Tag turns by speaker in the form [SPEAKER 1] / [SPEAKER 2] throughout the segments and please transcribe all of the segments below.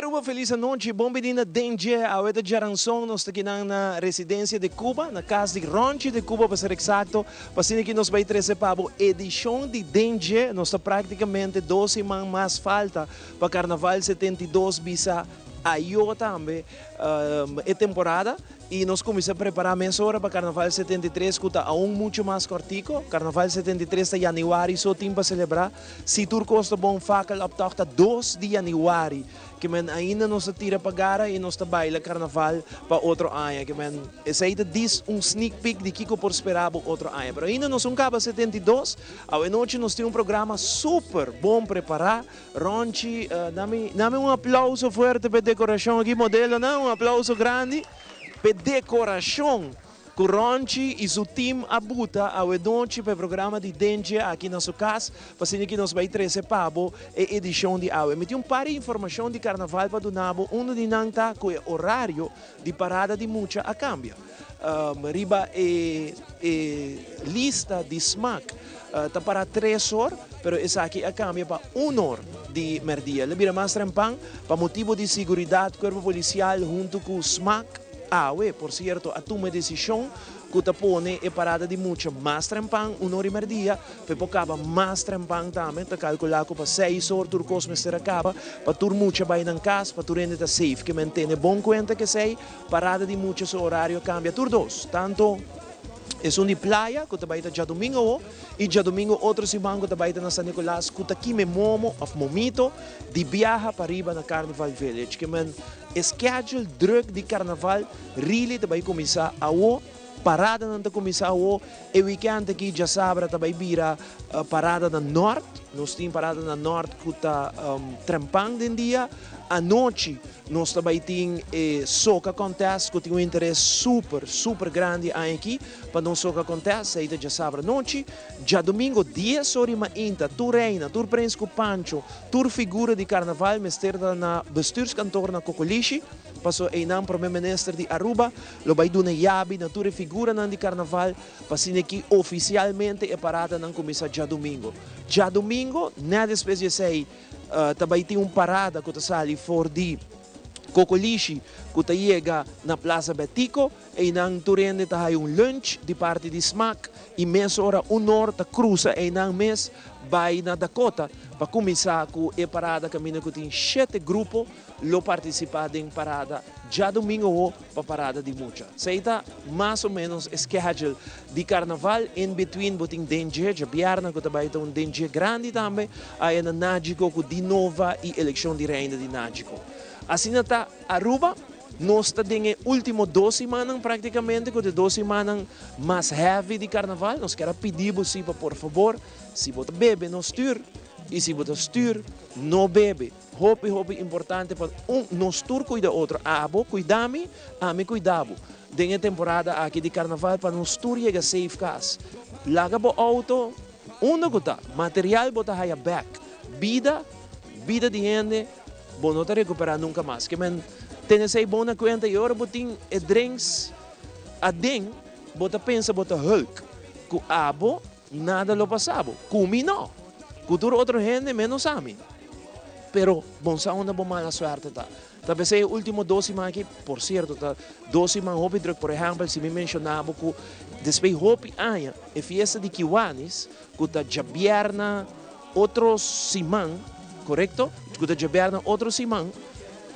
[SPEAKER 1] Aruba, feliz anochi, bon bini na Den Dje. Awe ta djaranson, nos ta kinan na Residencia de Cuba, na cas di Ronchi de Cuba pa ser exacto. Pa asina ki nos bay trece pa bo edicion di Den Dje. Nos ta practicamente dos siman mas falta pa Carnaval 72 bisa ayo tambe e temporada. Y nos cuminsa prepara mesora pa Carnaval 73 cu ta aun mucho mas cortico. Carnaval 73 ta januari so tin pa celebra. Si tur cos ta bon fakkeloptocht ta 2 di januari. Ke men ainda nos ta tira pa gara y nos ta baila Carnaval pa otro aña. Ke men esey ta dis un sneak peek di kico por spera bo otro aña. Pero ainda nos un caba 72. Awe nochi nos tin un programa super bon prepara. Ronchi, dami dami un aplauso fuerte p'e decoracion aki modelonan, un aplauso grandi p'e decoracion cu Ronchi y su team a buta awe nochi p'e programa di Dentje aki na su cas, pa asina ki nos bay trece pa bo e edicion di awe. Mi tin un par di informacion di carnaval pa duna bo, uno di nan ta cu e horario di parada di mucha a cambia. Riba e e lista di smaak ta para tres or, pero esaki a cambia pa un or di merdia. El a bira mas trempan pa motibo di siguridad. Cuerpo Policial hunto cu smaak awe, por cierto, a tuma e decision cu ta pone e parada di mucha mas trempan, un or di merdia, pa e por caba mas trempan tambe. Ta calcula cu pa seis or tur cos mester a caba pa tur mucha bay nan cas, pa tur hende ta safe. Ke men tene bon cuenta kesey. Parada di mucha su horario a cambia tur dos, tanto esun di playa cu ta bay ta djadomingo awo y djadomingo otro siman cu ta bay ta na San Nicolas cu ta kime momo of momito di biaha pariba na Carnival Village. Ke men e schedule druk di carnaval really ta bay cuminsa awo, paradanan ta cuminsa awo, e weekend aki djasabra ta bay bira parada na Noord, nos tin parada na Noord cu ta trempan den dia, anochi. Nos ta bai tin e Soca Contest cu tin un interes super, super grandi aña aki pa nos Soca Contest. Esey ta djasabra nochi. Djadomingo dies ora y mainta tur reina, tur prins cu pancho, tur figura di carnaval mester ta na Bestuurskantoor na Cocolishi. Paso eynan Prome Minister di Aruba lo bai duna yabi na tur e figuranan di carnaval pa asina aki oficialmente e paradanan cuminsa djadomingo. Djadomingo, net despues di esey, Ta bai tin un parada ku ta sali for di Kokolishi ku ta yega na Plaza Betico. Einan tur hende ta haya un lunch di parti di Smaak i mesora un or ta krusa einan mes bai na Dakota pa kuminsá ku e parada kaminda ku tin shete grupo lo partisipá den parada djadumingu awo. Pa parada di mucha. Esei ta mas o menos e schedule di carnaval. In between bo tin dendje, djabièrnè ku ta bai ta un dendje grandi tambe aya na Nagico ku Di Nova i elekshon di Reina di Nagico. Asina ta Aruba, nos ta den e ultimo dos simannan praktikamente ku ta e dos simannan mas heavy di carnaval. Nos kier a pidi bo si pa por fabor si bo ta bebe no stuur i si bo ta stuur no bebe. Hopi hopi importante pa un nos tur cuida otro, abo cuida mi, ami cuida bo. Den e temporada aki di carnaval pa nos tur yega safe cas. Laga bo auto unda cu ta, material bo ta haya bek, bida, bida di hende bo no ta recupera nunca mas. Ke men tene esey bon na cuenta y ora bo tin e drinks aden bo ta pensa bo ta hulk cu abo Nada lo pasa bo. Ku mi no. Ku tur otro hende menos ami. Pero bon sa unda bo mala suerte ta. Ta p'esei e ultimo dos siman aki, por sierto ta dos siman hopi druk. Por ehèmpel si mi menshoná bo ku despues hopi aña e fiesta di Kiwanis ku ta djabièrna otro siman, korekto? Ku ta djabièrna otro siman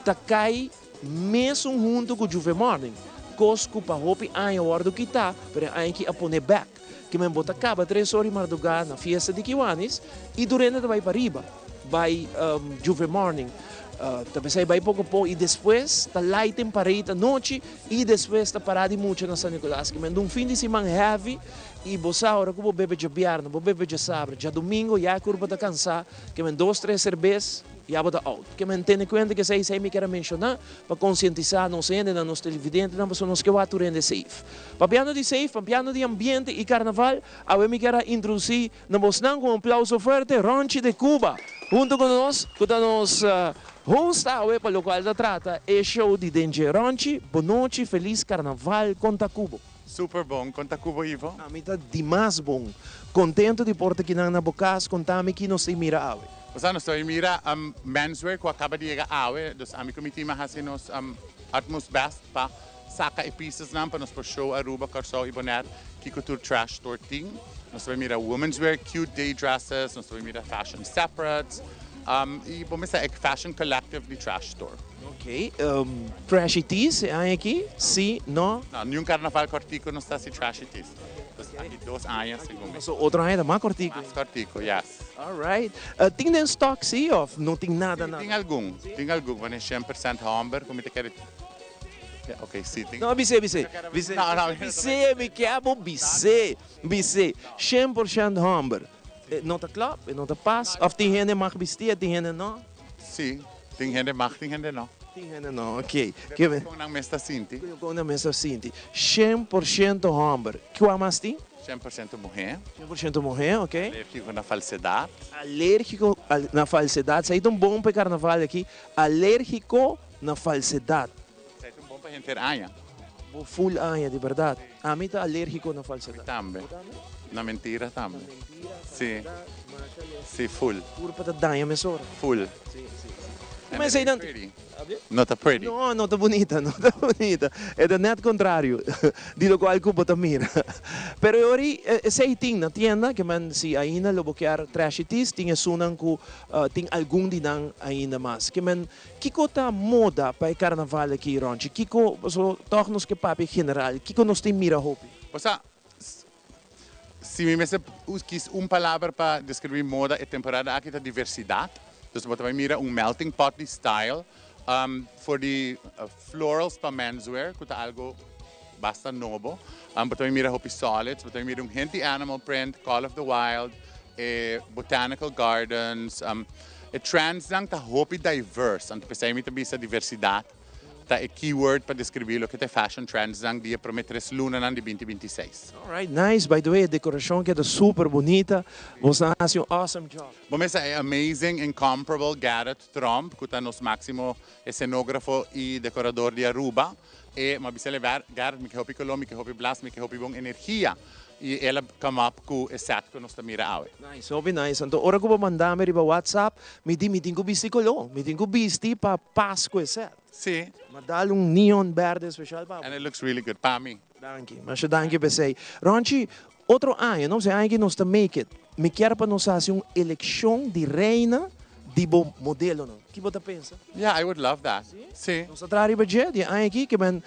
[SPEAKER 1] ta kai mesun huntu ku Juve Morning. Kos ku pa hopi aña wòrdu kitá pero e aña aki a pone bèk. Ki men bo ta kaba tres or di mardugá na fiesta di Kiwanis i tur hende ta bai pariba bai Juve Morning. Ta p'esei bai poko poko i despues ta lighting parade anochi i despues ta pará di mucha na San Nicolas. Ki men ta un fin di siman heavy i bo sa ora ku bo bebe djabièrnè, bo bebe djasabra, djadumingo ya e kurpa ta kansá, ki men dos tres serbes ya bo ta out. Ki men tene kuenta ku esei esei mi kier a menshoná pa konsientisá nos hendenan, nos televidentenan pasobra nos ke wak tur hende safe. Papiando di safe, papiando di ambiente y carnaval, awe mi kier a introduci na bosnan cu un aplauso fuerte Ronchi de Cuba hunto cu nos cu ta nos host awe pa locual ta trata e show di Dendje. Ronchi, bonochi, feliz carnaval, con ta cubo?
[SPEAKER 2] Super bon, con ta cubo Ivo?
[SPEAKER 1] Ami ta dimas bon, contento di por ta kinan na bo cas, contami ki nos ta mira awe.
[SPEAKER 2] Osea nos ta bay mira menswear cu a caba di yega awe, dus ami cu mi team a haci nos utmost best pa saca e piecesnan pa nos por show Aruba, Corsou y Bonaire kico tur Trash Store tin. Nos ta bay mira womenswear, cute day dresses, nos ta bay mira fashion separates y bo mester e fashion collective di Trash Store.
[SPEAKER 1] Ok, Trashy Tees e aña aki? Si, no?
[SPEAKER 2] No, niun carnaval cortico nos ta haci Trashy Tees. Dus aki dos aña segun mi.
[SPEAKER 1] So otro aña ta mas cortico?
[SPEAKER 2] Mas cortico, yes.
[SPEAKER 1] Alright. Tin den stock si of no tin nada nada?
[SPEAKER 2] Tin algun, tin algun. Wanneer 100% homber cu mi ta kere. Ja, ok, si tin.
[SPEAKER 1] No, bis'é, bis'é. Bis'é,
[SPEAKER 2] No, no.
[SPEAKER 1] bis'é, mi ke bo bis'é, bis'é. 100% homber. E no ta klop, e no ta pas, of tin hende mag bistié, tin hende no?
[SPEAKER 2] Si, tin hende mag, tin hende no.
[SPEAKER 1] Tin hende no, ok.
[SPEAKER 2] Depende kon nan mes ta sinti.
[SPEAKER 1] Kon nan mes ta sinti. 100% homber. Kua mas tin?
[SPEAKER 2] 100% muhé.
[SPEAKER 1] 100% muhé, ok.
[SPEAKER 2] Alérgiko na falsedat.
[SPEAKER 1] Alérgiko na falsedat. Esei ta un bon pa e karnaval aki. Alérgiko na falsedat.
[SPEAKER 2] Esei ta un bon pa henter aña.
[SPEAKER 1] Bo full aña, di bèrdat. Ami ta alérgiko na falsedat.
[SPEAKER 2] Mi tambe.
[SPEAKER 1] Bo tambe?
[SPEAKER 2] Na mentira tambe.
[SPEAKER 1] Na mentira,
[SPEAKER 2] Si.
[SPEAKER 1] falsedat, masha lesa.
[SPEAKER 2] Si, full.
[SPEAKER 1] Kurpa ta daña mesora.
[SPEAKER 2] Full.
[SPEAKER 1] Si, si, si.
[SPEAKER 2] En
[SPEAKER 1] Ma esei
[SPEAKER 2] it
[SPEAKER 1] nan.
[SPEAKER 2] ain't pretty. No ta pretty.
[SPEAKER 1] No, no ta bunita, no ta bunita. E ta net contrario di locual cu bo ta mira. Pero e ora esey tin na tienda, ke men si ainda lo bo kier trashy tees, tin esunnan cu tin algun di nan ainda mas. Ke men, kico ta moda pa e carnaval aki, Ronchi? Kico, pasobra tog nos ke papia general, kico nos tin mira hopi?
[SPEAKER 2] Osea, Si mi mester kis un palabra pa describi moda e temporada aki ta diversidad. Dus bo ta bay mira un melting pot di style for di florals pa menswear cu ta algo basta nobo. Bo ta bay mira hopi solids, bo ta bay mira un henti animal print, call of the wild, e botanical gardens. E trendsnan ta hopi diverse, anto p'esey mi ta bisa diversidad. Ta e keyword pa describi loke ta e fashion trendsnan di e prome tres lunanan di 2026.
[SPEAKER 1] Alright, nice. By the way, e decoracion keda super bunita. Bosnan a haci un awesome job.
[SPEAKER 2] Bo mester e amazing, incomparable Gareth Tromp, cu ta nos maximo escenografo y decorador di Aruba. E m'a bisa el Gareth, mi ke hopi color, mi ke hopi blas, mi ke hopi bon energia. Y el a come up cu e set cu nos ta mira awe.
[SPEAKER 1] Nice, hopi nice. Anto ora cu bo manda mi riba WhatsApp, mi di mi tin cu bisti color, mi tin cu bisti pa pas cu e set.
[SPEAKER 2] Si.
[SPEAKER 1] Ma dal un neon berde special pa bo.
[SPEAKER 2] And it looks really good pa mi.
[SPEAKER 1] Danki, masha danki p'esey. Ronchi, otro aña, no, e aña aki nos ta make it. Mi kier pa nos haci un eleccion di reina di bo modelonan. Ki bo ta pensa?
[SPEAKER 2] Yeah, I would love that. Si.
[SPEAKER 1] Nos ta traha riba dje di e aña aki, ke men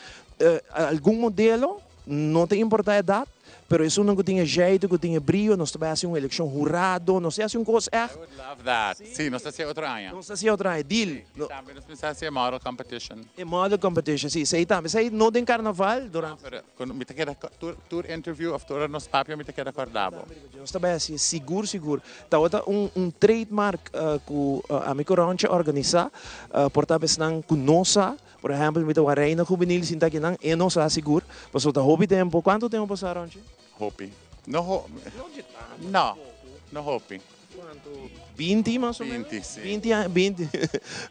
[SPEAKER 1] algun modelo. No ta importa edat, pero esunnan ku tin e jeito, ku tin e brio, nos ta bai hasi un elekshon hurado, nos ta hasi un kos ègt.
[SPEAKER 2] I would love that. Sí, nos ta hasi otro aña.
[SPEAKER 1] Nos ta hasi otro aña, deal.
[SPEAKER 2] Sí, i tambe nos pensa hasi e model competition.
[SPEAKER 1] E model competition, sí, esei tambe. Esei no den karnaval, durante.
[SPEAKER 2] No, pero ku mi ta keda tur tur interview òf tur ora nos papia mi ta keda kòrda bo.
[SPEAKER 1] Nos ta bai hasi sigur sigur. Tabata un un trademark ku ami ku Ronchi a organisá, por ta esnan ku no sa. Por ehempel, mi ta wak Reina Juvenil sinta akinan, e no sa sigur, pasobra ta hopi tempo. Cuanto tempo pasa, Ronchi?
[SPEAKER 2] Hopi. No ho.
[SPEAKER 1] No dje tanto
[SPEAKER 2] No,
[SPEAKER 1] tampoco.
[SPEAKER 2] no hopi.
[SPEAKER 1] Cuanto? 20 mas o menos?
[SPEAKER 2] 20, si.
[SPEAKER 1] 20 aña, 20,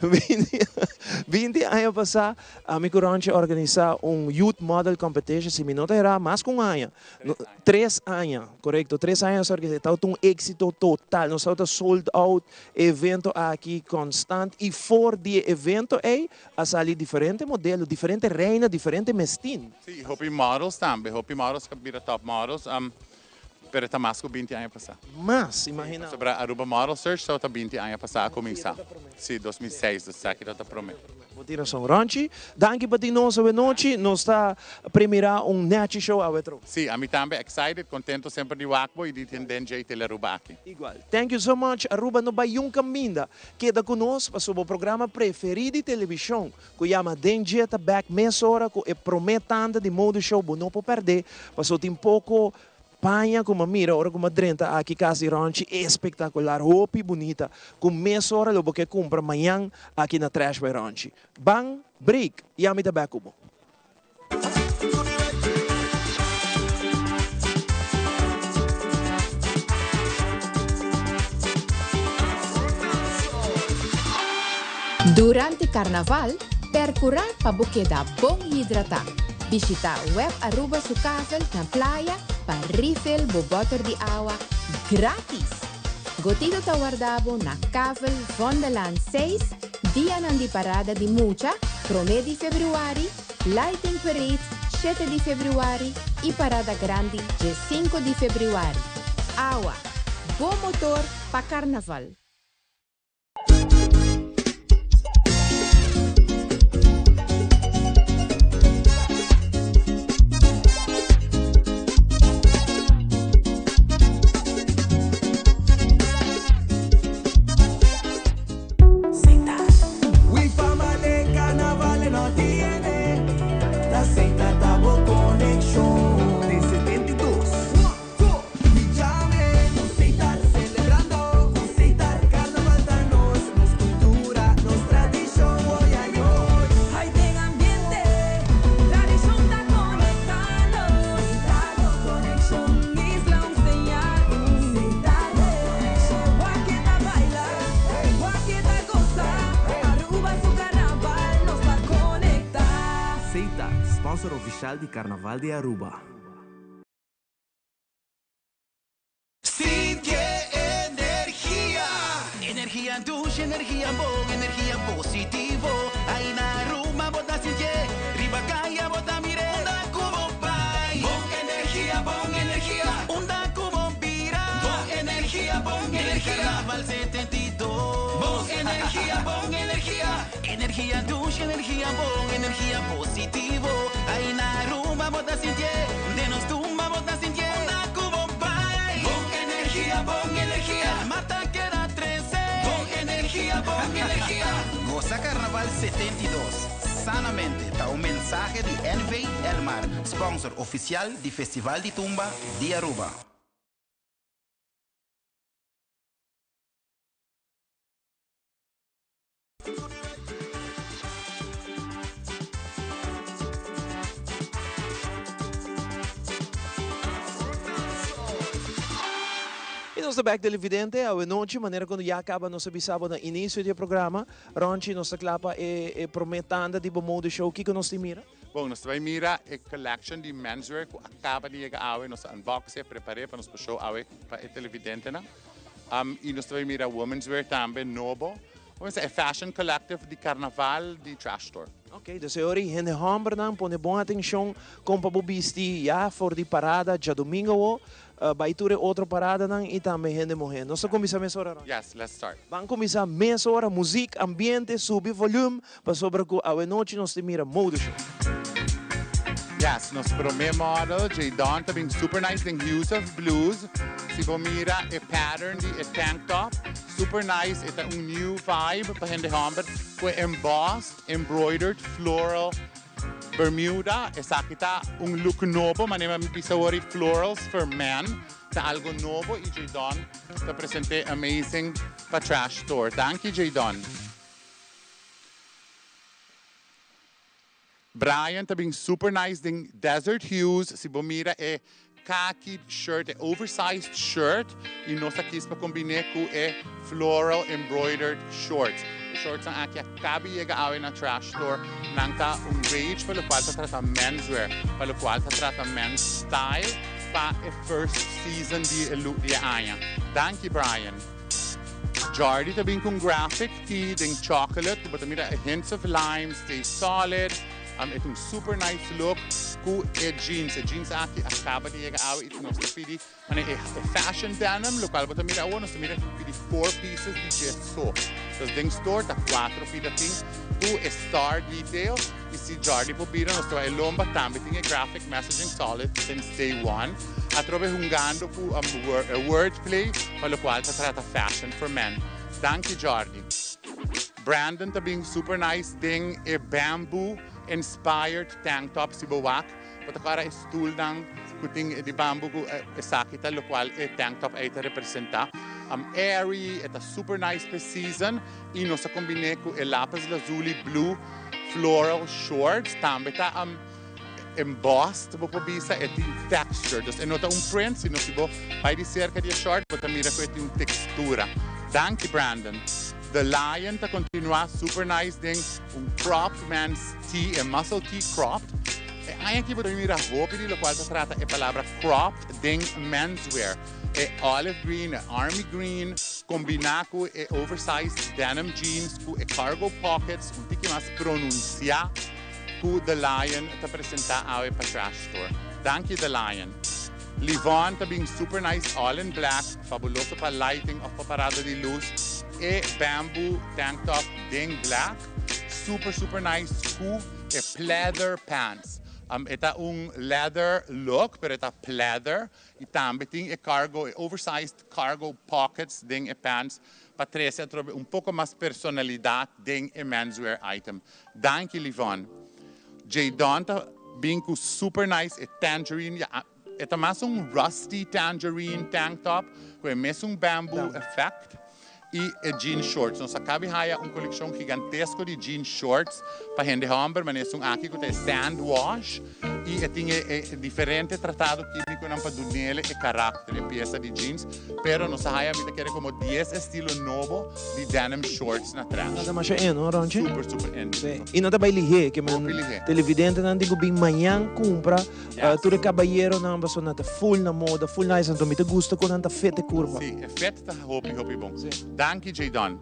[SPEAKER 1] 20, 20 aña pasá, ami cu Ronchi a organisa un Youth Model Competition, si mi no ta erá, mas cu un aña. Tres aña, corecto, tres aña nos a organisa, tabata un exito total, nos tabata sold out e evento aki constant y for di e evento ey a sali diferente modelo, diferente reina, diferente mestin.
[SPEAKER 2] Sí, hopi models tambe, hopi models a bira top models, pero ta mas cu 20 aña pasa.
[SPEAKER 1] Mas, imagina.
[SPEAKER 2] Sí, pasobra Aruba Model Search tabata 20 aña pasa a cuminsa. Sí, 2006, dus esaki tabata prome.
[SPEAKER 1] Bo tin rason Ronchi. Danki pa tin nos awe nochi. Nos ta premira un nechi show awe tro.
[SPEAKER 2] Sí, ami tambe excited, contento semper di wak bo y di tin den djey Tele Aruba aki.
[SPEAKER 1] Igual. Thank you so much. Aruba no bay yun caminda. Keda cu nos pasobra bo programa preferi di television cu yama Den Dje ta back mesora cu e prome tanda di Mode Show. Bo no por perde pasobra tin poco Paña ku m'a mira ora ku m'a drenta aki kas di Ronchi espektakular, hopi bunita, ku mesora lo bo ke kumpra mañan aki na Trash by Ronchi. Ban break i ami ta bek ku bo.
[SPEAKER 3] Durante Carnaval, percura pa bo keda bon hidrata. Bishita Web Aruba su kavel na playa pa refill bo boter di awa gratis! Gotito ta warda bo na Kavel Vondelaan 6, dianan di parada di mucha, 1 di februari, Lighting Parade, 7 di februari y parada grandi, 5 di februari. Awa, bo motor pa carnaval.
[SPEAKER 4] Sponsor oficial di Carnaval di Aruba.
[SPEAKER 5] Sinti energia. Energia dushi, energia bon, energia positivo. Ey na Aruba bo ta sinti, riba caya bo ta mira. Unda cu bo bay. Bon energia, bon energia. Unda cu bo bira. Bon energia, bon energia. Carnaval 72. Bon energia, bon energia. Energia dushi, energia bon, energia positivo. Ey na Aruba bo ta sinti, den nos tumba bo ta sinti. Unda cu bo bay. Bon energia, bon energia. Mata keda 13. Bon energia, bon energia.
[SPEAKER 6] Goza Carnaval 72. Sanamente, ta un mensahe di NV Elmar, sponsor oficial di Festival di Tumba di Aruba.
[SPEAKER 1] Y nos ta back, televidente, anochi, manera cu ya caba nos a avisa na inicio di programa, Ronchi, nos ta cla pa e prome tanda di bo mode show, kico nos ta mira?
[SPEAKER 2] Bon, nos ta bay mira e collection di menswear cu a caba di yega awe, nos unbox e prepara pa nos show awe pa e televidente nan. Y nos ta bay mira women's wear tambe nobo. Ban bisa, e fashion collective di carnaval di Trash Store.
[SPEAKER 1] Ok, dus awor hende homber nan pone bon atencion con pa bo bisti ya for di parada diadomingo o bay tur e otro parada nan y tambe hende muhe. Nos ta cuminsa mesora, Ron?
[SPEAKER 2] Yes, let's start.
[SPEAKER 1] Ban cuminsa mesora, music, ambiente, subi volume, pasobra cu awe nochi nos ta mira mode show.
[SPEAKER 2] Yes, nos prome model, Jadon, ta bin super nice den hues of blues. Si bo mira e pattern di e tank top, super nice, e ta un new vibe pa hende homber, cu embossed, embroidered floral Bermuda, esaki ta un look nobo, manera mi bisa wori florals for men, ta algo nobo y Jadon ta presenta amazing pa Trash Store. Thank you, Jadon. Brian ta bin super nice den desert hues, si bo mira e khaki shirt, e oversized shirt, y nos a kies pa combina cu e floral embroidered shorts. E shorts nan aki a caba di yega awe na Trash Store, nan ta un range pa locual ta trata menswear, pa locual ta trata men's style pa e first season di e look di aña. Thank you, Brian. Jordi ta bin cu graphic tee den chocolate, cu bo ta mira hints of lime, stay solid. E un super nice look cu e jeans. E jeans aki a caba di yega awe y nos ta pidi e fashion denim, locual bo ta mira awo, nos ta mira pidi four pieces di jeans so. Dus den store ta cuatro pida tin cu e star detail y si Jordi por bira nos ta e lomba tambe tin e graphic messaging solid since day one. Atrobe hungando cu wordplay pa locual ta trata fashion for men. Thank you, Jordi. Brandon ta bin super nice den e bamboo inspired tank top, si bo wak. Bo ta para e stool nan cu tin di bamboo cu esaki ta locual e tank top ey ta representa. Airy, e ta super nice pa season y nos a combina cu e lapis lazuli blue floral shorts. Tambe ta embossed, bo por bisa, e tin texture. Dus e no ta un print, sino si bo bay di cerca di e short, bo ta mira cu e tin textura. Thank you, Brandon. The Lion ta continua super nice den un cropped men's tee, e muscle tee cropped. E aña aki bo ta mira hopi di locual ta trata e palabra cropped den menswear. E olive green, e army green, combina cu e oversized denim jeans cu e cargo pockets, un tiki mas pronuncia cu The Lion ta presenta awe pa Trash Store. Danki, The Lion. Livon ta bin super nice all in black, fabuloso pa lighting of pa parada di luz. E bamboo tank top den black, super super nice cu e pleather pants. E ta un leather look, pero e ta pleather y tambe tin e cargo, e oversized cargo pockets den e pants pa trece atrobe un poco mas personalidad den e menswear item. Danki, Livon. Jadon ta bin cu super nice e tangerine, ja, e ta mas un rusty tangerine tank top cu e mesun bamboo effect y e jean shorts. Nos a caba di haya un coleccion gigantesco di jean shorts pa hende homber, maar un aki cu ta sand wash y e tin e diferente tratado quimico nan pa dunele e karakter, e pieza di jeans, pero nos a haya, mi ta kere, como 10 estilo nobo di denim shorts na Trash.
[SPEAKER 1] Nada mas in, no, Ronchi?
[SPEAKER 2] Super, super in.
[SPEAKER 1] Si. Y no ta bay lihe, ke men
[SPEAKER 2] Hopi lihe.
[SPEAKER 1] Televidente nan tin cu bin mañan cumpra, tur e caballero nan paso nan ta full na moda, full nice, anto mi ta gusta cu nan ta fit e curpa.
[SPEAKER 2] Si, e fit ta hopi, hopi bon. Danki, Jadon.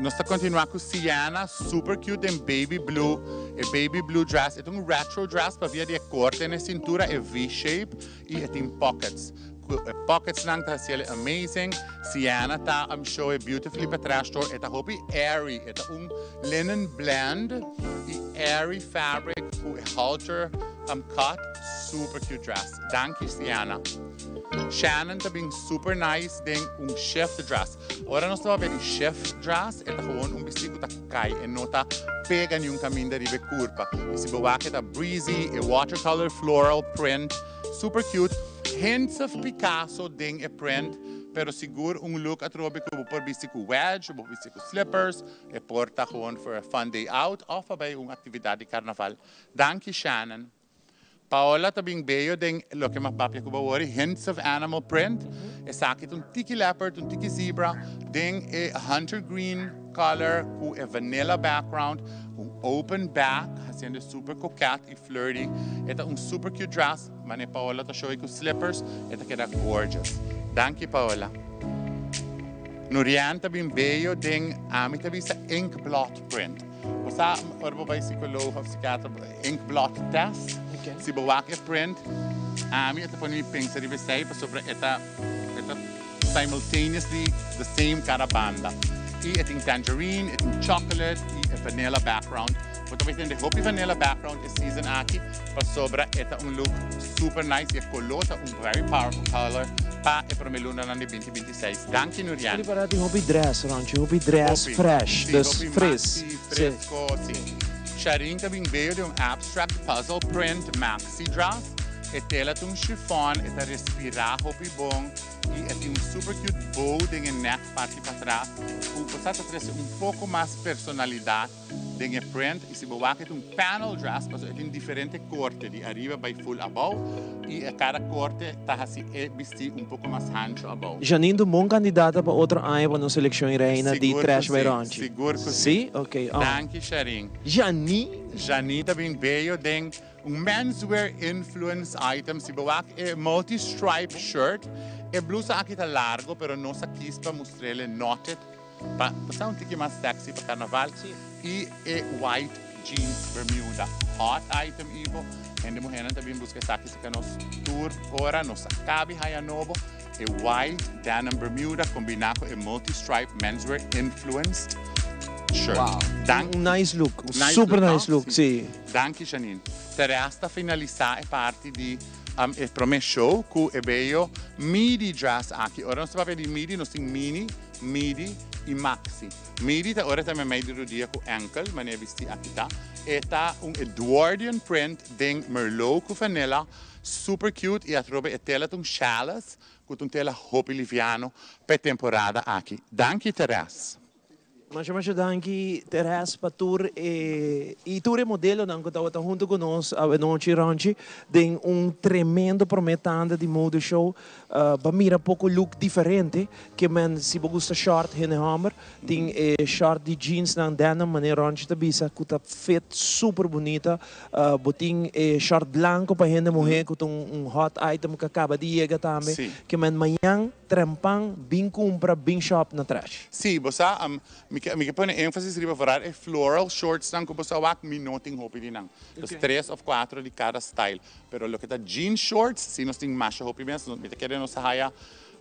[SPEAKER 2] Nos ta continua cu Sienna, super cute den baby blue, e baby blue dress. E un retro dress pa via di e corte na cintura, e V-shape, y e tin pockets. E pockets nan ta haciele amazing. Sienna ta show e beautifully pa Trash Store. E ta hopi airy. E ta un linen blend y airy fabric cu e halter cut. Super cute dress. Danki, Sienna. Shannon ta bin super nice den un shift dress. Ora nos ta papia di shift dress, e ta gewoon un bisti cu ta cay e no ta pega ni un caminda riba curpa. Y si bo wak, ta breezy, e watercolor floral print, super cute. Hints of Picasso den e print, pero sigur un look atrobe cu bo por bisti cu wedge, bo bisti cu slippers, e por ta gewoon for a fun day out of pa un actividad di carnaval. Danki, Shannon. Paola ta bin bello den loke m'a papia cu bo awor, hints of animal print. Esaki un tiki leopard, un tiki zebra, den e hunter green color cu e vanilla background, un open back, haciendo super coquette y flirty. E ta un super cute dress, mane Paola ta show cu slippers, e ta keda gorgeous. Danki, Paola. Nurian ta bin bello den, ami ta bisa, ink blot print. Bo ora bo bay psicologo of psikiatra, ink blot test. Si bo wak e print, ami ta pone mi pensa riba esey pasobra e ta simultaneously the same cada banda. Y e tin tangerine, e tin chocolate y e vanilla background. Bo ta bay hopi vanilla background e season aki pasobra e ta un look super nice y e color ta un very powerful color pa e prome luna di 2026. Danki, Nurian.
[SPEAKER 1] Prepara di hopi dress, Ronchi, hopi dress
[SPEAKER 2] Hopi.
[SPEAKER 1] Fresh,
[SPEAKER 2] Si,
[SPEAKER 1] dus
[SPEAKER 2] hopi
[SPEAKER 1] fris.
[SPEAKER 2] Maxi, fresco, si. Sharin ta bin bello den un abstract puzzle print maxi dress. E tela ta un chiffon, e ta respira hopi bon y e tin un super cute bow den e neck parti patras. Cu bo ta trece un poco mas personalidad den e print y si bo wak, un panel dress, paso e tin diferente corte di ariba bay full abou y e cada corte ta asina e bisti un poco mas hancho abou.
[SPEAKER 1] Janine ta un bon candidata pa otro aña pa nos seleccion reina di
[SPEAKER 2] Sigur
[SPEAKER 1] Trash
[SPEAKER 2] cu
[SPEAKER 1] by
[SPEAKER 2] si,
[SPEAKER 1] Ronchi.
[SPEAKER 2] sigur cu si.
[SPEAKER 1] Si? Ok. Oh.
[SPEAKER 2] Danki, Sharin.
[SPEAKER 1] Janine.
[SPEAKER 2] Janine ta bin bello den un menswear influence item. Si bo wak e multi-stripe shirt, e blusa aki ta largo, pero nos a kies pa mustrele knotted pa ta un tiki mas sexy pa carnaval. Y e white jeans Bermuda. Hot item, Ivo. Hende muher ta bin busca esaki cu nos tur ora nos a caba haya nobo. E white denim Bermuda combina cu e multi-stripe menswear influenced shirt. Dank
[SPEAKER 1] Un nice look, un
[SPEAKER 2] Nice
[SPEAKER 1] super
[SPEAKER 2] look,
[SPEAKER 1] nice
[SPEAKER 2] no?
[SPEAKER 1] look, si.
[SPEAKER 2] Danki, Janine. Teresa ta finalisa e parti di e prome show cu e bello midi dress aki. Ora nos ta di midi, nos tin mini, midi y maxi. Midi ta ora tambe medio rudia cu ankle, manera bisti aki ta. E ta un Edwardian print den merlot cu vanilla, super cute y atrobe e tela un challis, cu un tela hopi liviano pa temporada aki. Danki, Teres.
[SPEAKER 1] Masha masha danki Teres pa tur e y tur e modelonan cu tabata hunto cu nos awenochi Ronchi den un tremendo prome tanda di mode show. Ba mira poco look diferente ke men si bo gusta short hende homber tin e short di jeansnan denim manera Ronchi ta bisa cu ta fit super bunita. Bo tin e short blanco pa hende muhe cu ta un hot item cu a caba di yega tambe ke men mañan Trempan bin cumpra bin shop na Trash.
[SPEAKER 2] Sí, bo sa, mi ke mi ke pone énfasis riba vooral e floral shortsnan ku bo sa wak, mi no tin hopi di nan. Dus tres òf kuater di kada style. Pero loke ta jean shorts, sí nos tin masha hopi mes. Mi ta kere nos a haya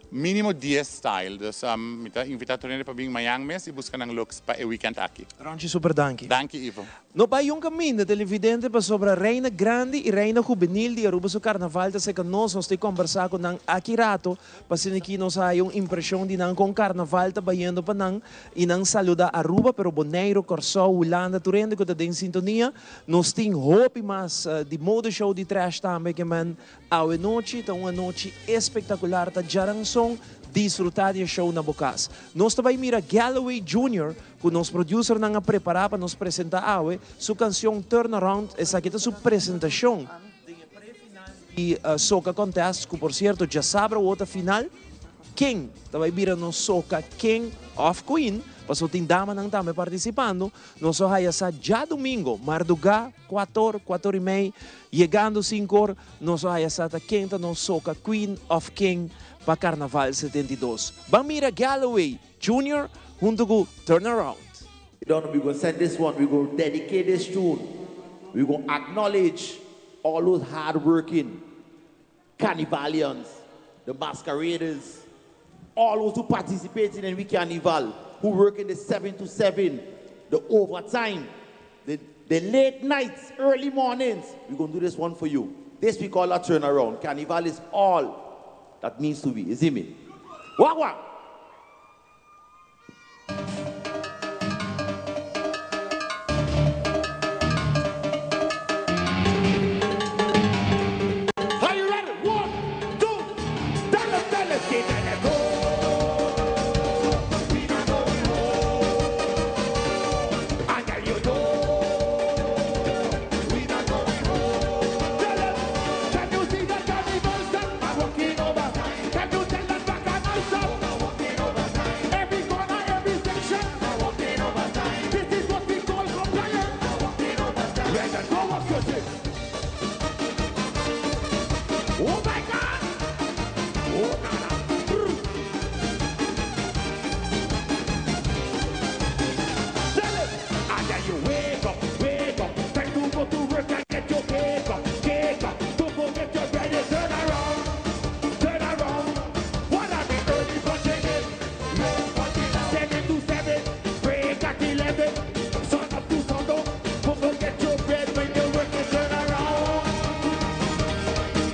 [SPEAKER 2] mínimo dies style. Dus mi ta invitá tur hende pa bin mañan mes i buska nan looks pa e weekend aki.
[SPEAKER 1] Ronchi super danki.
[SPEAKER 2] Danki Ivo.
[SPEAKER 1] No bai un caminda televidente pasobra Reina Grandi y Reina Juvenil di Aruba su carnaval ta seca nos, nos ta combersa cu nan aki rato pa asina aki nos haya un impresion di nan con carnaval ta bayendo pa nan y nan saluda Aruba pero Boneiro, Corsou, Hulanda tur hende cu ta den sintonia. Nos tin hopi mas di mode show di Trash tambe ke men Awe nochi ta un anochi espectacular ta djaranson disfruta di e show na bo cas. Nos ta bay mira Galloway Junior cu nos producernan a prepara pa nos presenta awe su cancion Turn Around esaki ta su presentacion den e pre-final di Soca Contest cu por cierto djasabra awor ta final. Ken ta bay bira nos Soca King of Queen pasobra tin damanan tambe participando nos lo haya sa djadomingo marduga cuator, cuator y mei Yegando sinkor, nos lo haya sa ta ken ta nos soca Queen of King pa Carnaval 72. Ban mira Galloway Junior hunto cu Turn Around.
[SPEAKER 7] Don we go send this one, we go dedicate this tune, we go acknowledge all those hardworking Carnivalians, the masqueraders, all those who participated in we carnival, who work in the 7 to 7, the overtime, the, the late nights, early mornings. We're going to do this one for you. This we call a turnaround. Carnival is all that means to be. You see me? Wah, wah. Are you ready? One, two, tell them, tell them, get them, go. We not going home. I tell you no. We not going home. Tell them, can you see the carnival step? I'm walking over. Can you tell that bacchanal stop? Every corner, every section. This is what we call compliance. Let us go walk your shit. Oh my God! Oh, nana. Brr. Tell him. I tell you, wake up, wake up. Time to go to work and get your cake up, cake up. Don't go get your bread and turn around, turn around. What I be early punching in. 7 to 7, break at 11. Sun up to sundown. Go go get your bread when you work and turn around.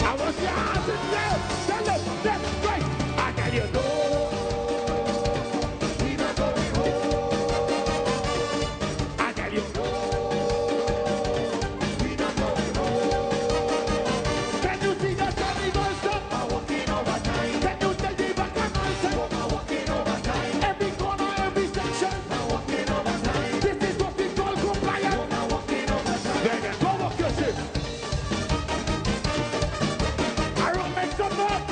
[SPEAKER 7] I want your ass in there. Tell them, left, right. I tell you no. We not going home. I tell you no. We not going home. Can you see the carnival stop? Can you tell the bacchanal stop? Every corner, every section. This is what we call compliance. Then go walk your shit. I don't make some noise.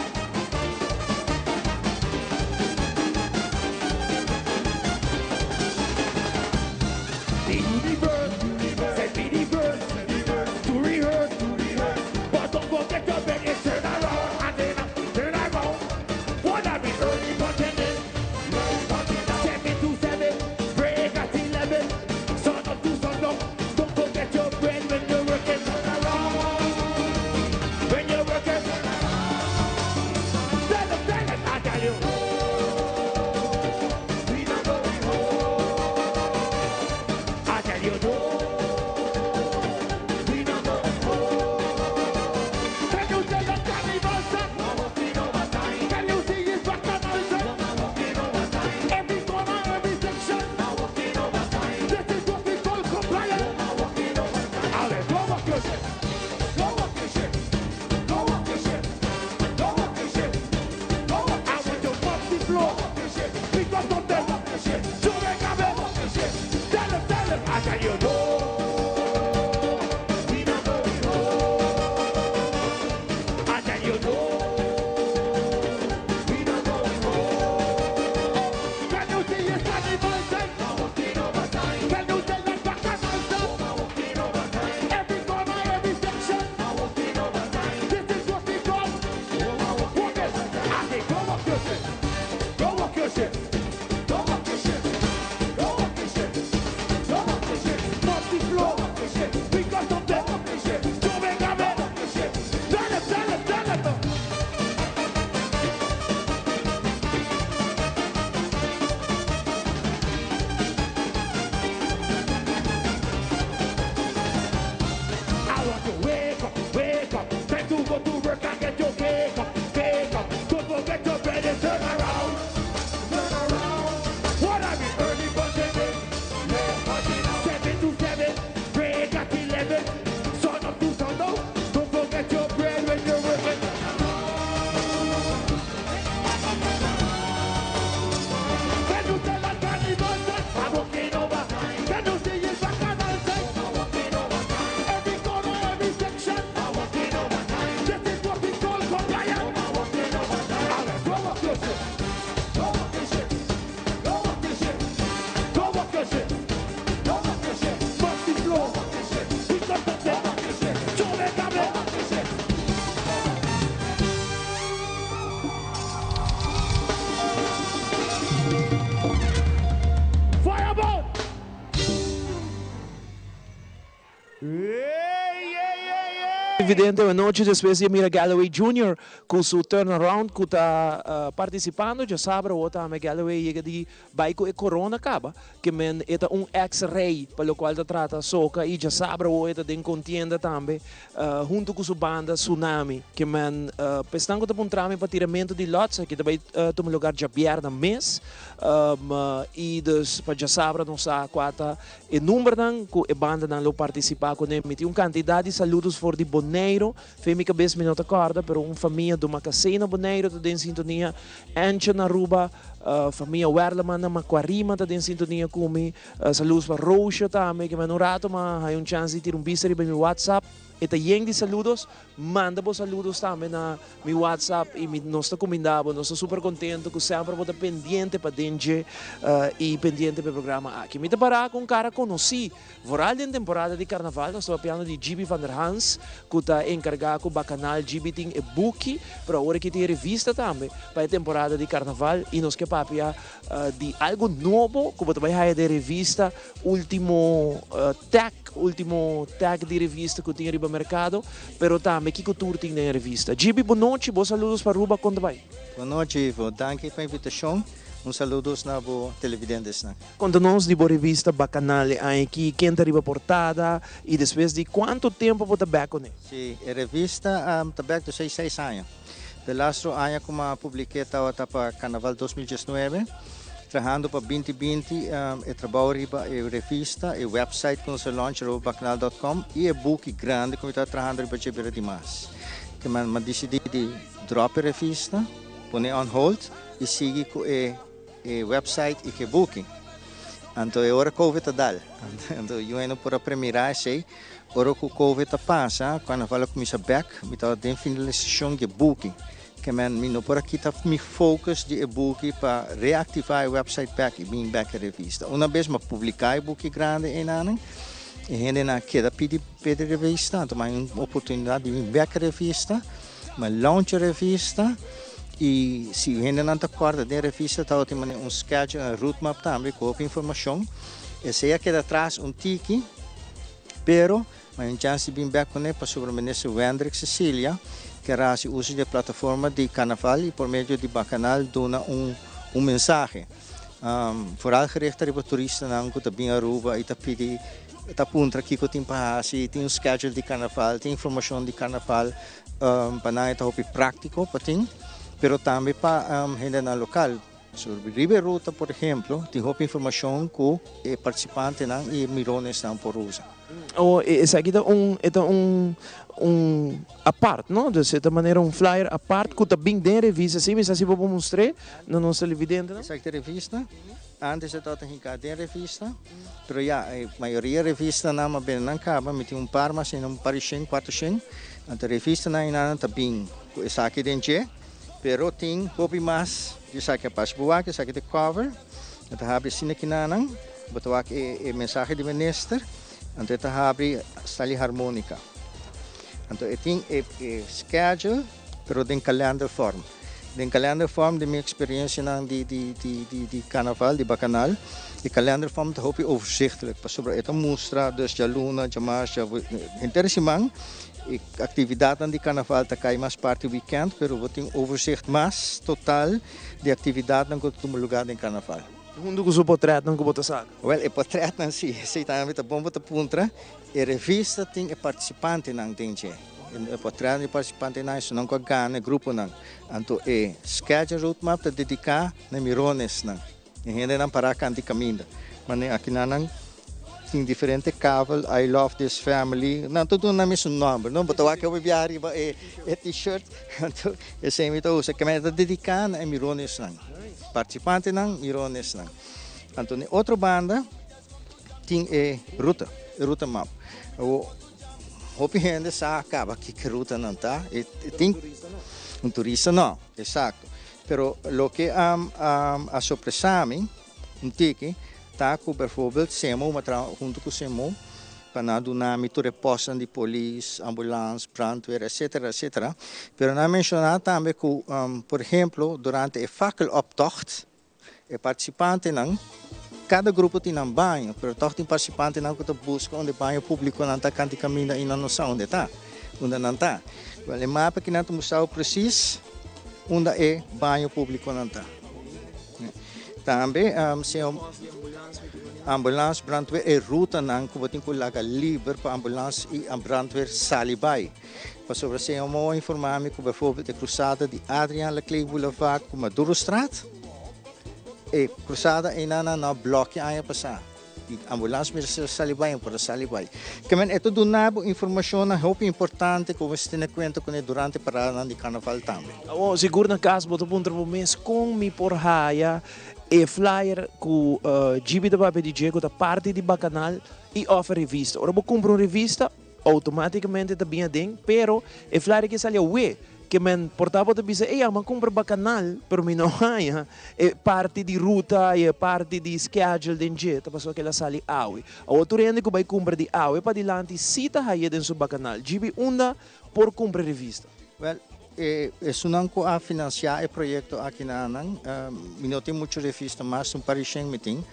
[SPEAKER 7] The universe, send me the verse to rehearse, But don't forget your bed is turn around and then turn around. What I be early pretending. 7 to 7, break at 11, sun up to sundown. Don't forget your bread when you're working. Turn around. When you're working. Tell them, tell them, I tell you. We not going home. I tell you no. We not going home. Can you tell the carnival stop? Can you see his bacchanal stop? Every corner, every section. This is what we call compliance. Ale, go walk your shit. Go walk your shit. Go walk your shit. Go walk your shit. Go walk your shit. I want you mop the floor. Pick up something. Sube cabeza.
[SPEAKER 1] Evidente anochi despues di mira Galloway Jr. cu su turnaround cu ta participando djasabra awor tambe Galloway yega di bay cu e corona caba ke men e ta un ex rey pa locual ta trata soca y djasabra awor e ta den contienda tambe hunto cu su banda Tsunami ke men pesnan cu ta puntrami pa tiramento di lots aki ta bay tuma lugar djabièrnè mes y dus pa djasabra nos sa cua ta E numbernan ku e bandanan lo partisipá kuné. Mi tin un kantidat di saludos for di Boneiru. Fe mi kabes mi no ta kòrda, pero un famia Dumakasé na Boneiru ta den sintonia. Encho na Aruba, famia Werleman na Makuarima ta den sintonia ku mi. Saludos pa Roosje tambe, ke manda un rato m'a haña un chans di tira un bista riba mi WhatsApp. E ta yen di saludos. Manda bo saludos tambe na mi WhatsApp y mi nos ta cuminda bo. Nos ta super contento cu semper bo ta pendiente pa den dje y pendiente pa e programa aki. Mi ta para cu un cara conoci vooral den temporada di carnaval. Nos ta papiando di Gibi van der Hans cu ta encarga cu Bacanal. Gibi tin e buki pero awor aki tin e revista tambe pa e temporada di carnaval y nos ke papia di algo nobo cu bo ta bay haya den revista ultimo tag. Ultimo tag di revista cu tin riba mercado, pero tambe kico tur tin den e revista. Gibi, bo nochi, bo saludos pa Aruba, con ta bay?
[SPEAKER 8] Bo nochi, Ivo. Danki pa invitacion. Un saludos na bo televidentesnan.
[SPEAKER 1] Conta nos di bo revista Bacanal e aña aki, ken ta riba portada y despues di cuanto tempo bo ta bek cune?
[SPEAKER 8] Si, e revista ta bek dos seis seis aña. De lastro aña cu mi a publike tabata pa Carnaval 2019. Trahando pa binti binti e trabou riba e revista, e website cu nos a launch arubabacanal dot com y e buki grandi cu mi ta trahando riba dje bira di mas. Ke mi a dicidi di drop e revista, pone on hold y sigui cu e e website y cu e buki. Anto e ora covid a dal. Anto yu no por a premira esey. Ora cu covid a pasa, carnaval a cuminsa bek, mi tabata den finalisacion di e buki. Ke men mi no por a kita mi focus di e buki pa reactiva e website bek y bin bek e revista. Una bes mi a publica e buki grandi enanan, e hendenan a keda pidi p'e revista, anto mi a haña un oportunidad di bin bek e revista, mi a launch e revista y si hendenan ta corda den e revista tabatin manera un schedule, un roadmap tambe cu hopi informacion. Esey a keda atras un tiki, pero Ma un chance di bin bek kuné pasobra Minister Wendrick Cecilia ker a hasi uso di e plataforma di Carnaval i por medio di Bacanal duna un un mensahe. Vooral gericht riba turistanan ku ta bin Aruba i ta pidi ta puntra kiko tin pa hasi, tin un schedule di Carnaval, tin informashon di Carnaval. Pa nan e ta hopi práktiko pa tin, pero tambe pa hendenan lokal. Sobre riba e ruta, por ehemplo, tin hopi informacion cu e participantenan y e mironesnan por usa.
[SPEAKER 1] O esaki ta un e ta un un apart no, dus e ta manera un flyer apart cu ta bin den revista, si mi sa si bo por mustr'é na nos televidentenan.
[SPEAKER 8] Esaki ta e revista. Antes e tabata hinká den revista, pero ya, e mayoria revistanan m'a bende nan kaba, mi tin un par mas ainda, un par di shen, kuater shen. Anto revistanan einan ta bin ku esaki den dje, pero tin hopi mas di esaki. A pas bo wak, esaki ta e cover, e ta habri asina kinanan, bo ta wak e mensahe di minister, anto e ta habri sali harmonica. Anto e tin e schedule. Pero den kalender vorm. Den kalender vorm di mi experiencianan di di di di di carnaval, di bacanal, e kalender vorm ta hopi overzichtelijk pasobra e ta mustra dus djaluna, djamars, djawe, henter e siman e actividadnan di carnaval ta cay mas parti weekend pero bo tin overzicht mas total di actividadnan cu ta tuma lugar den carnaval.
[SPEAKER 1] Hunto cu su potretnan cu bo ta saca?
[SPEAKER 8] Wel, e potretnan si, esey tambe ta bon bo ta puntra. E revista tin e participantenan den dje. E potretnan di participantenan esunnan cu a gana e gruponan. Anto e schedule roadmap ta dedica na e mironesnan, e hendenan para canta e caminda. Mane akinan nan tin diferente kavel, I love this family, nan ta duna nan mesun nomber, no? Bo ta wak hopi biaha riba e t-shirt, anto esei mi ta usa. Kimen e ta dedica na e mironesnan, participantenan, mironesnan. Anto na e otro banda tin e ruta, e ruta map. Awor, hopi hende sa kaba kiko rutanan ta. E tin un turista no, exacto. Pero loke a a sorpresa mi un tiki ta ku bijvoorbeeld Semo, mi a traha hunto ku Semo pa nan duna mi tur e postnan di polis, ambulans, brandweer, etcetera, etcetera. Pero nan a menciona tambe ku, por ehemplo, durante e fakkeloptocht, E partisipantenan, kada grupo tin nan baño, pero tòg tin partisipantenan ku ta buska unda e baño públikonan ta kanti kaminda i nan no sa unda e ta, unda nan ta. Wèl, e mapa aki nan ta mustra bo presis unda e baño públikonan ta. Tambe, señor ambulans, brandweer, e rutanan ku bo tin ku laga liber pa ambulans i brandweer sali bai. Pasobra señor Moa informa mi cu bijvoorbeeld e cruzada di Adriaan Laclé Boulevard cu Madurostraat, e cruzada eynan nan a blokea aña pasa. Y ambulans mester sali bay, no por a sali bay. Kemen e ta duna bo informacionnan hopi importante cu bo mester tene cuenta cune durante paradanan di carnaval tambe.
[SPEAKER 1] Awor, sigur na cas bo ta puntra bo mes con mi por haya e flyer cu GB ta papia di dje cu ta parti di Bacanal y of e revista. Ora bo cumpra un revista, Automaticamente ta bin aden, pero e flyer ke sali awe, ke men por ta bo ta bisa, ey a kumpra bakanal, pero mi no haña e parti di ruta y e parti di schedule den dje, ta pasobra ke el a sali awe. Awor tur hende ku bai kumpra di awe padilanti si ta haye den su bakanal. Djibi unda por kumpra e revista?
[SPEAKER 8] Wel, e esunnan ku a finansiá e proyekto aki na nan, mi no tin muchu revista mas, un par di shen mi tin,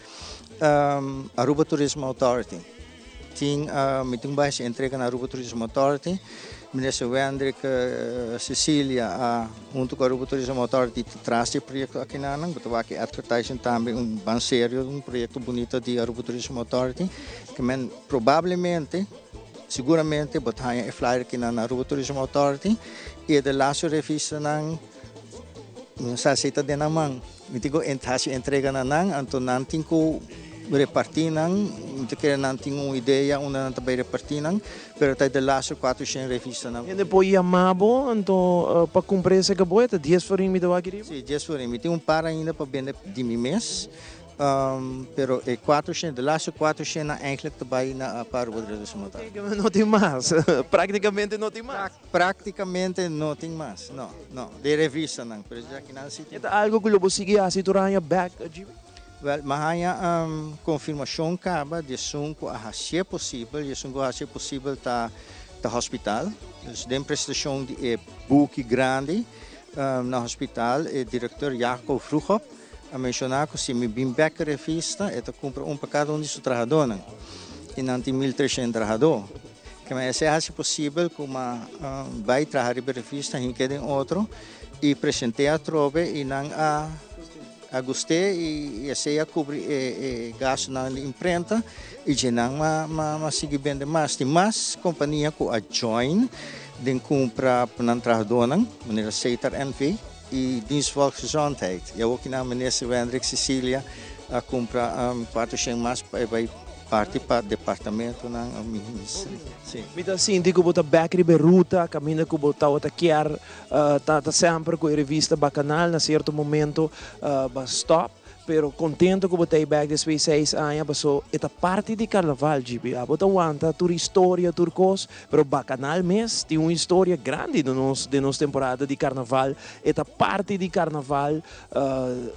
[SPEAKER 8] Aruba Tourism Authority. Tin mi tin un bai hasi entrega na Aruba Tourism Authority. Minister Wendrick Cecilia a hunto cu Aruba Tourism Authority ta tras di e proyecto akinanan. Bo ta wak e advertising tambe un ban serio, un proyecto bunita di Aruba Tourism Authority. Ke men probablemente, seguramente bo ta haña e flyer akinan na Aruba Tourism Authority y e de laatste revistanan mi no sa si ta den nan man. Mi tin ku hasi entrega na nan, anto nan tin ku repartí nan. Mi ta kere nan tin un idea unda nan ta bai repartí nan, pero ta e de laatste kuatroshen revistanan.
[SPEAKER 1] Hende por yama bo anto pa kumpra esei ku bo? E ta dies florin mi ta wak riba?
[SPEAKER 8] Sí, dies florin. Mi tin un par ainda pa bende di mi mes. Pero e kuatroshen, de laatste kuatroshen nan eigenlijk ta bai na pa Aruba Tourism Authority.
[SPEAKER 1] No tin mas. Práktikamente no tin mas.
[SPEAKER 8] Práktikamente no tin mas, no, no. De revistanan, pero esakinan si tin.
[SPEAKER 1] E ta algo ku lo bo sigui hasi tur aña bèk, Jimmy?
[SPEAKER 8] Wèl, mi a haña konfirmashon kaba di esun ku a hasié posibel, i esun ku a hasié posibel ta ta hospital. Dus den presentashon di e buki grandi na hospital, e direktor Jaco Vroegop a menshoná ku si mi bin bèk e revista, e ta kumpra un pa kada un di su trahadónan, i nan tin 1300 trahadó. Kema esei a hasi posibel ku m'a bai traha riba e revista hinke den otro i present'é atrobe i nan a a gust'é i esei a kubri e e gastunan di imprenta i dje nan m'a m'a sigui bende mas. Tin mas kompania ku a join den kumpra pa nan trahadónan manera Setar NV i Dienst Volksgezondheid. I awor ki nan Minister Wendrick Cecilia a kumpra 400 mas pa e bai Parti pa departamentonan si.
[SPEAKER 1] Mi ta sinti ku bo ta bek riba e ruta kaminda ku bo tabata kier ta ta semper ku e revista Bakanal. Na sierto momento ba stop. Pero contento cu bo ta ey bek despues di seis aña paso e ta parti di carnaval GB. Abo ta wanta tur historia tur cos pero Bacanal mes tin un historia grandi den nos den nos temporada di carnaval. E ta parti di carnaval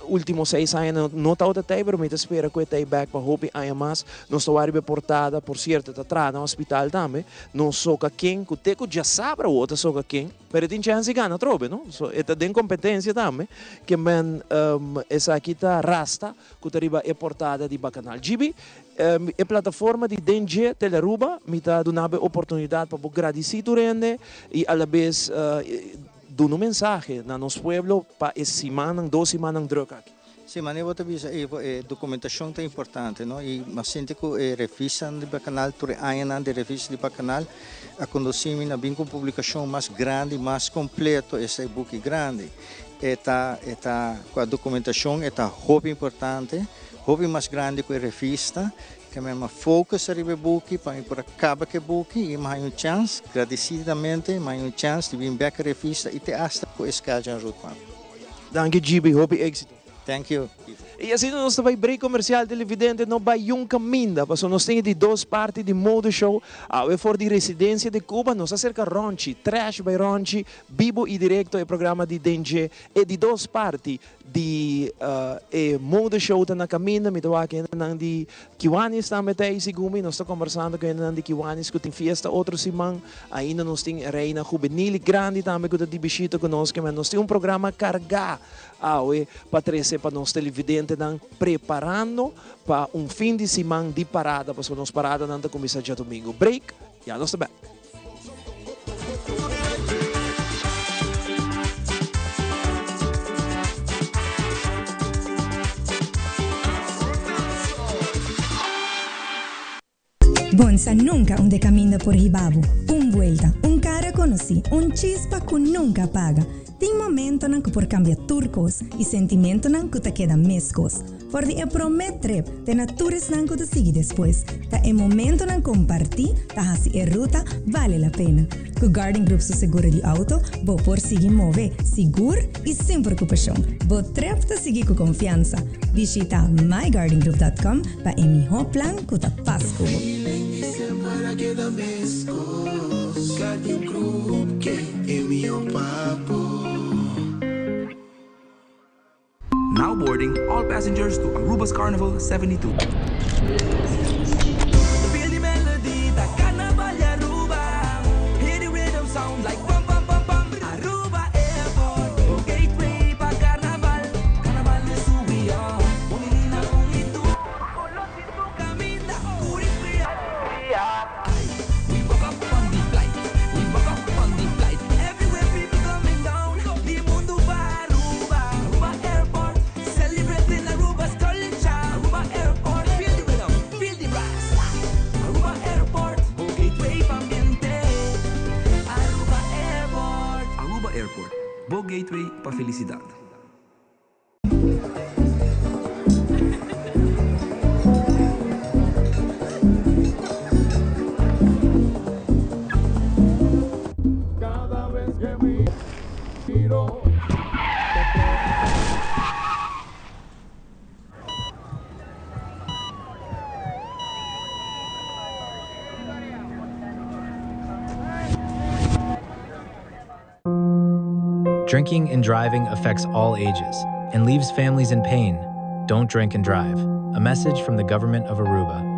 [SPEAKER 1] ultimo seis aña no tabata ta ey pero mi ta spera cu e ta ey bek pa hopi aña mas. Nos ta wak riba e portada por cierto e ta traha na hospital tambe. Nos soca ken cu te cu djasabra awor ta soca ken. Pero e tin chèns di gana atrobe, no? So, e ta den kompetensia tambe. Ke men esaki ta Rasta ku ta riba e portada di Bakanal. Gibi, e plataforma di Den Dje Telearuba, mi ta duna bo e oportunidat pa bo gradisí tur hende i alabes duna un mensahe na nos pueblo pa e simannan, dos simannan drùk aki.
[SPEAKER 8] Sí, manera bo ta bisa Ivo, e documentacion ta importante, no? Y mi a sinti cu e revistanan di Bacanal, tur e añanan di revista di Bacanal a conduci mi na bin cu un publicacion mas grandi, mas completo, esta e buki grandi. E ta, e ta, cu a documentacion e ta hopi importante, hopi mas grandi cu e revista. Ke mi a focus ariba e buki pa mi por a caba cu e buki y mi a haña un chance, gradecidamente, mi a haña un chance di bin bek e revista y te hasta cu e Skeljan Roadmap.
[SPEAKER 1] Danki GB, hopi éxito.
[SPEAKER 8] Thank you.
[SPEAKER 1] Y asina nos ta bay break comercial televidente no bay yun caminda paso nos tin e di dos parti di Mode Show awe for di Residencia de Cuba nos a cerca Ronchi Trash by Ronchi bibo y directo e programa di Den Dje e di dos parti di e Mode Show ta na caminda mi ta wak hendenan di Kiwanis tambe ta ey segun mi nos ta combersando cu hendenan di Kiwanis cu tin fiesta otro siman ainda nos tin Reina Juvenil y grandi tambe cu ta di bishita cu nos kimen nos tin un programa carga awe pa trece pa nos televidentenan preparando pa un fin di siman di parada pasobra nos paradanan ta cuminsa djadomingo break ya nos ta bek.
[SPEAKER 9] Bonsa nunca unda e caminda por hiba bo. Un buelta, un cara conoci, un chispa cu nunca apaga. Tin momentonan cu por cambia tur cos y sentimentonan cu ta keda mescos. For di e prome trip te na tur esnan cu ta sigui despues, ta e momentonan comparti ta haci e ruta bale la pena. Cu Guardian Group su seguro di auto, bo por sigui move sigur y sin preocupacion. Bo trip ta sigui cu confiansa. Bishita myguardiangroup.com pa e miho plan cu ta pas cu bo.
[SPEAKER 4] Now boarding all passengers to Aruba's Carnival 72.
[SPEAKER 5] Feel the melody, ta Carnaval di Aruba. Hear the rhythm sound like pam pam pam pam. Aruba Airport, bo gateway pa Carnaval. Carnaval is who we are. Bon bini na un y tur. Colochi su caminda, curi fria. We buck up on the flight, we buck up on the flight. Everywhere people coming down, di mundo pa Aruba. Aruba Airport, celebrating Aruba's culture. Aruba Airport, feel the rhythm, feel the brass. Aruba Airport, bo gateway pa ambiente. Aruba Airport.
[SPEAKER 4] Aruba Airport, bo gateway pa felicidad.
[SPEAKER 10] Drinking and driving affects all ages and leaves families in pain. Don't drink and drive. A message from the government of Aruba.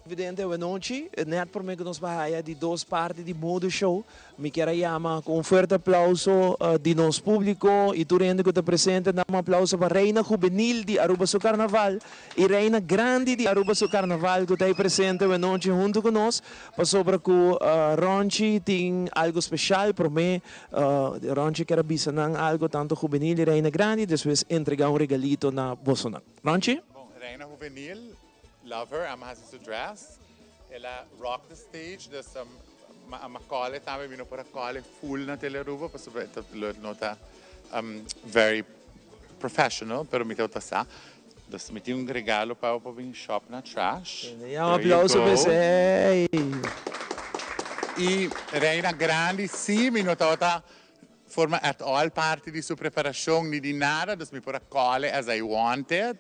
[SPEAKER 1] Evidente awenochi, net prome ku nos bai haya di dos parti di Mode Show, mi kier a yama ku un fuerte aplauso di nos publico y tur hende ku ta presente, dam un aplauso pa Reina Juvenil di Aruba su Carnaval y Reina Grandi di Aruba su Carnaval ku ta ahí presente awenochi hunto ku nos, pasobra ku Ronchi tin algo special prome Ronchi kier a bisa nan algo tanto Juvenil y Reina Grandi, despues entrega un regalito na bosonan. Ronchi?
[SPEAKER 2] Bon, Reina Juvenil. Love her, a mi hasi su dress. El a rock the stage, dus m'a call e tambe, mi no por a call e full na Telearuba pasobra e ta lo no ta very professional, pero mi tabata sa. Dus mi tin un regalo pa bo pa bin shop na Trash.
[SPEAKER 1] Ya un aplauso pa esey.
[SPEAKER 2] Y Reina Grandi si mi no tabata forma at all parti di su preparacion ni di nada, dus mi por a call e as I wanted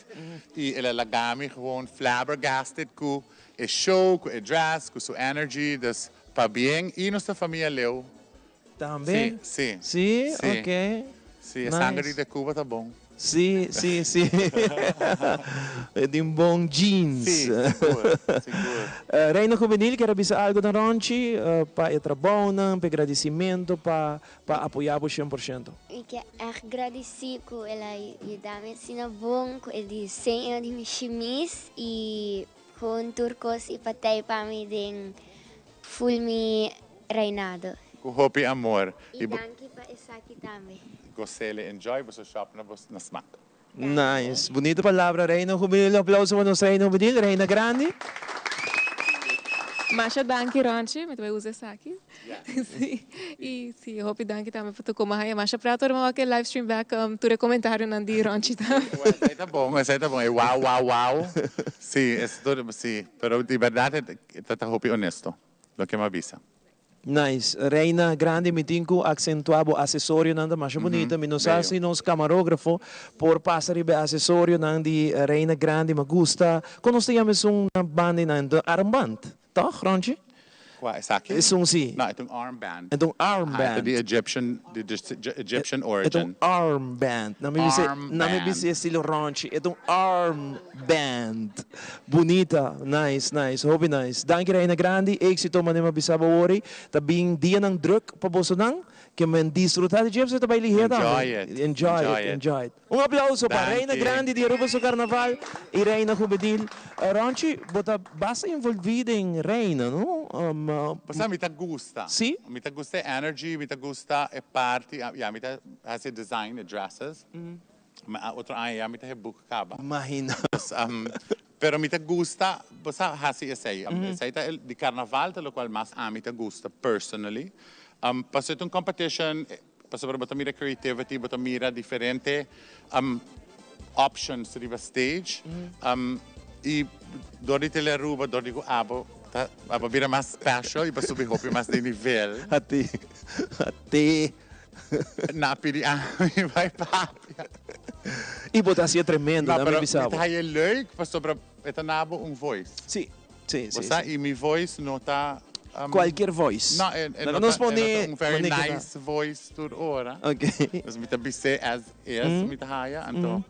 [SPEAKER 2] y el a laga mi gewoon flabbergasted cu e show, cu e dress, cu su energy, dus pabien y nos ta famia leu.
[SPEAKER 1] Tambe?
[SPEAKER 2] Si,
[SPEAKER 1] si.
[SPEAKER 2] Si?
[SPEAKER 1] Si? Ok.
[SPEAKER 2] Si, e sanger di De Cuba ta bon.
[SPEAKER 1] Si, si, si. E tin bon jeans.
[SPEAKER 2] Si, sigur, sigur.
[SPEAKER 1] Reina Juvenil kier a bisa algo na Ronchi pa e trabounan, pa e gradicimento, pa pa apoya bo 100%.
[SPEAKER 11] Mi kier ègt gradisí ku el a yuda mi asina bon ku e diseño di mi shimis i kon tur kos i patei pa mi den Ful mi reinado.
[SPEAKER 2] Ku hopi amor.
[SPEAKER 11] I danki pa esaki tambe.
[SPEAKER 2] Gosele enjoy boso shop na bos na smak.
[SPEAKER 1] Nice. Bunita palabra Reina Juvenil. Un aplauso pa nos Reina Juvenil, Reina Grandi.
[SPEAKER 12] Masha danki Ronchi, mi ta bai usa esaki. Si, i si, hopi danki tambe pa tur como haya masha prato ora mi wak e live stream bek tur e comentarionan di Ronchi tambe.
[SPEAKER 2] Esei ta bon, esei ta bon, e wow wow wow, si, es tur, si, pero di berdad E ta ta hopi honesto loke m'a bisa.
[SPEAKER 1] Nice. Reina grandi mi tin cu accentua bo acesorionan ta masha bunita. Mi no sa si nos camarografo por pasa riba e acesorionan di Reina grandi ma gusta. Con nos ta yama esun na banda einan? Enton armband, toch Ronchi?
[SPEAKER 2] Cua esaki?
[SPEAKER 1] Esun si.
[SPEAKER 2] No, e ta un armband.
[SPEAKER 1] E ta un armband.
[SPEAKER 2] Ah, e ta di Egyptian, di Egyptian origin.
[SPEAKER 1] E ta un armband. Na mi bisa, na mi bisa estilo Ronchi. E ta un armband. Bunita, nice, nice, hopi nice. Danki Reina Grandi, éxito manera mi a bisa bo awor ta bin dianan druk pa bosonan, ke men disfruta di dje pasobra ta bai lihé tambe.
[SPEAKER 2] Enjoy it,
[SPEAKER 1] Enjoy it, enjoy it. Un aplauso pa Reina Grandi di Aruba su Carnaval y Reina Juvenil. Ronchi, bo ta basta envolvi den Reina, no?
[SPEAKER 2] Pasobra mi ta gusta.
[SPEAKER 1] Si?
[SPEAKER 2] Mi ta gusta e energy, mi ta gusta e parti, ya mi ta haci e design, e dresses. Ma otro aña ya mi ta he book caba.
[SPEAKER 1] Imagina.
[SPEAKER 2] Dus, pero mi ta gusta, bo sa haci esey. Esey ta di carnaval ta locual mas ami ta gusta personally. Pasobra ta un competition, pasobra bo ta mira creativity, bo ta mira diferente options riba stage. Y door di Telearuba, door di cu abo ta, abo bira mas special y bo subi hopi mas di nivel.
[SPEAKER 1] Ati, ati.
[SPEAKER 2] Na pidi ami bai papia.
[SPEAKER 1] Y bo ta hacié tremendo,
[SPEAKER 2] No,
[SPEAKER 1] dame
[SPEAKER 2] pero
[SPEAKER 1] bisa
[SPEAKER 2] mi
[SPEAKER 1] bo.
[SPEAKER 2] ta haye leuk pasobra e ta na bo un voice.
[SPEAKER 1] Sí, sí,
[SPEAKER 2] Bo
[SPEAKER 1] sí,
[SPEAKER 2] sa,
[SPEAKER 1] sí.
[SPEAKER 2] y mi voice no ta,
[SPEAKER 1] Cualkier voice.
[SPEAKER 2] No, e, e
[SPEAKER 1] Laga
[SPEAKER 2] no
[SPEAKER 1] nos
[SPEAKER 2] ta, e no
[SPEAKER 1] pone
[SPEAKER 2] ta un very
[SPEAKER 1] manera ki ta.
[SPEAKER 2] nice voice tur ora.
[SPEAKER 1] Ok.
[SPEAKER 2] Dus mi ta bis'é as is, mi ta haya, anto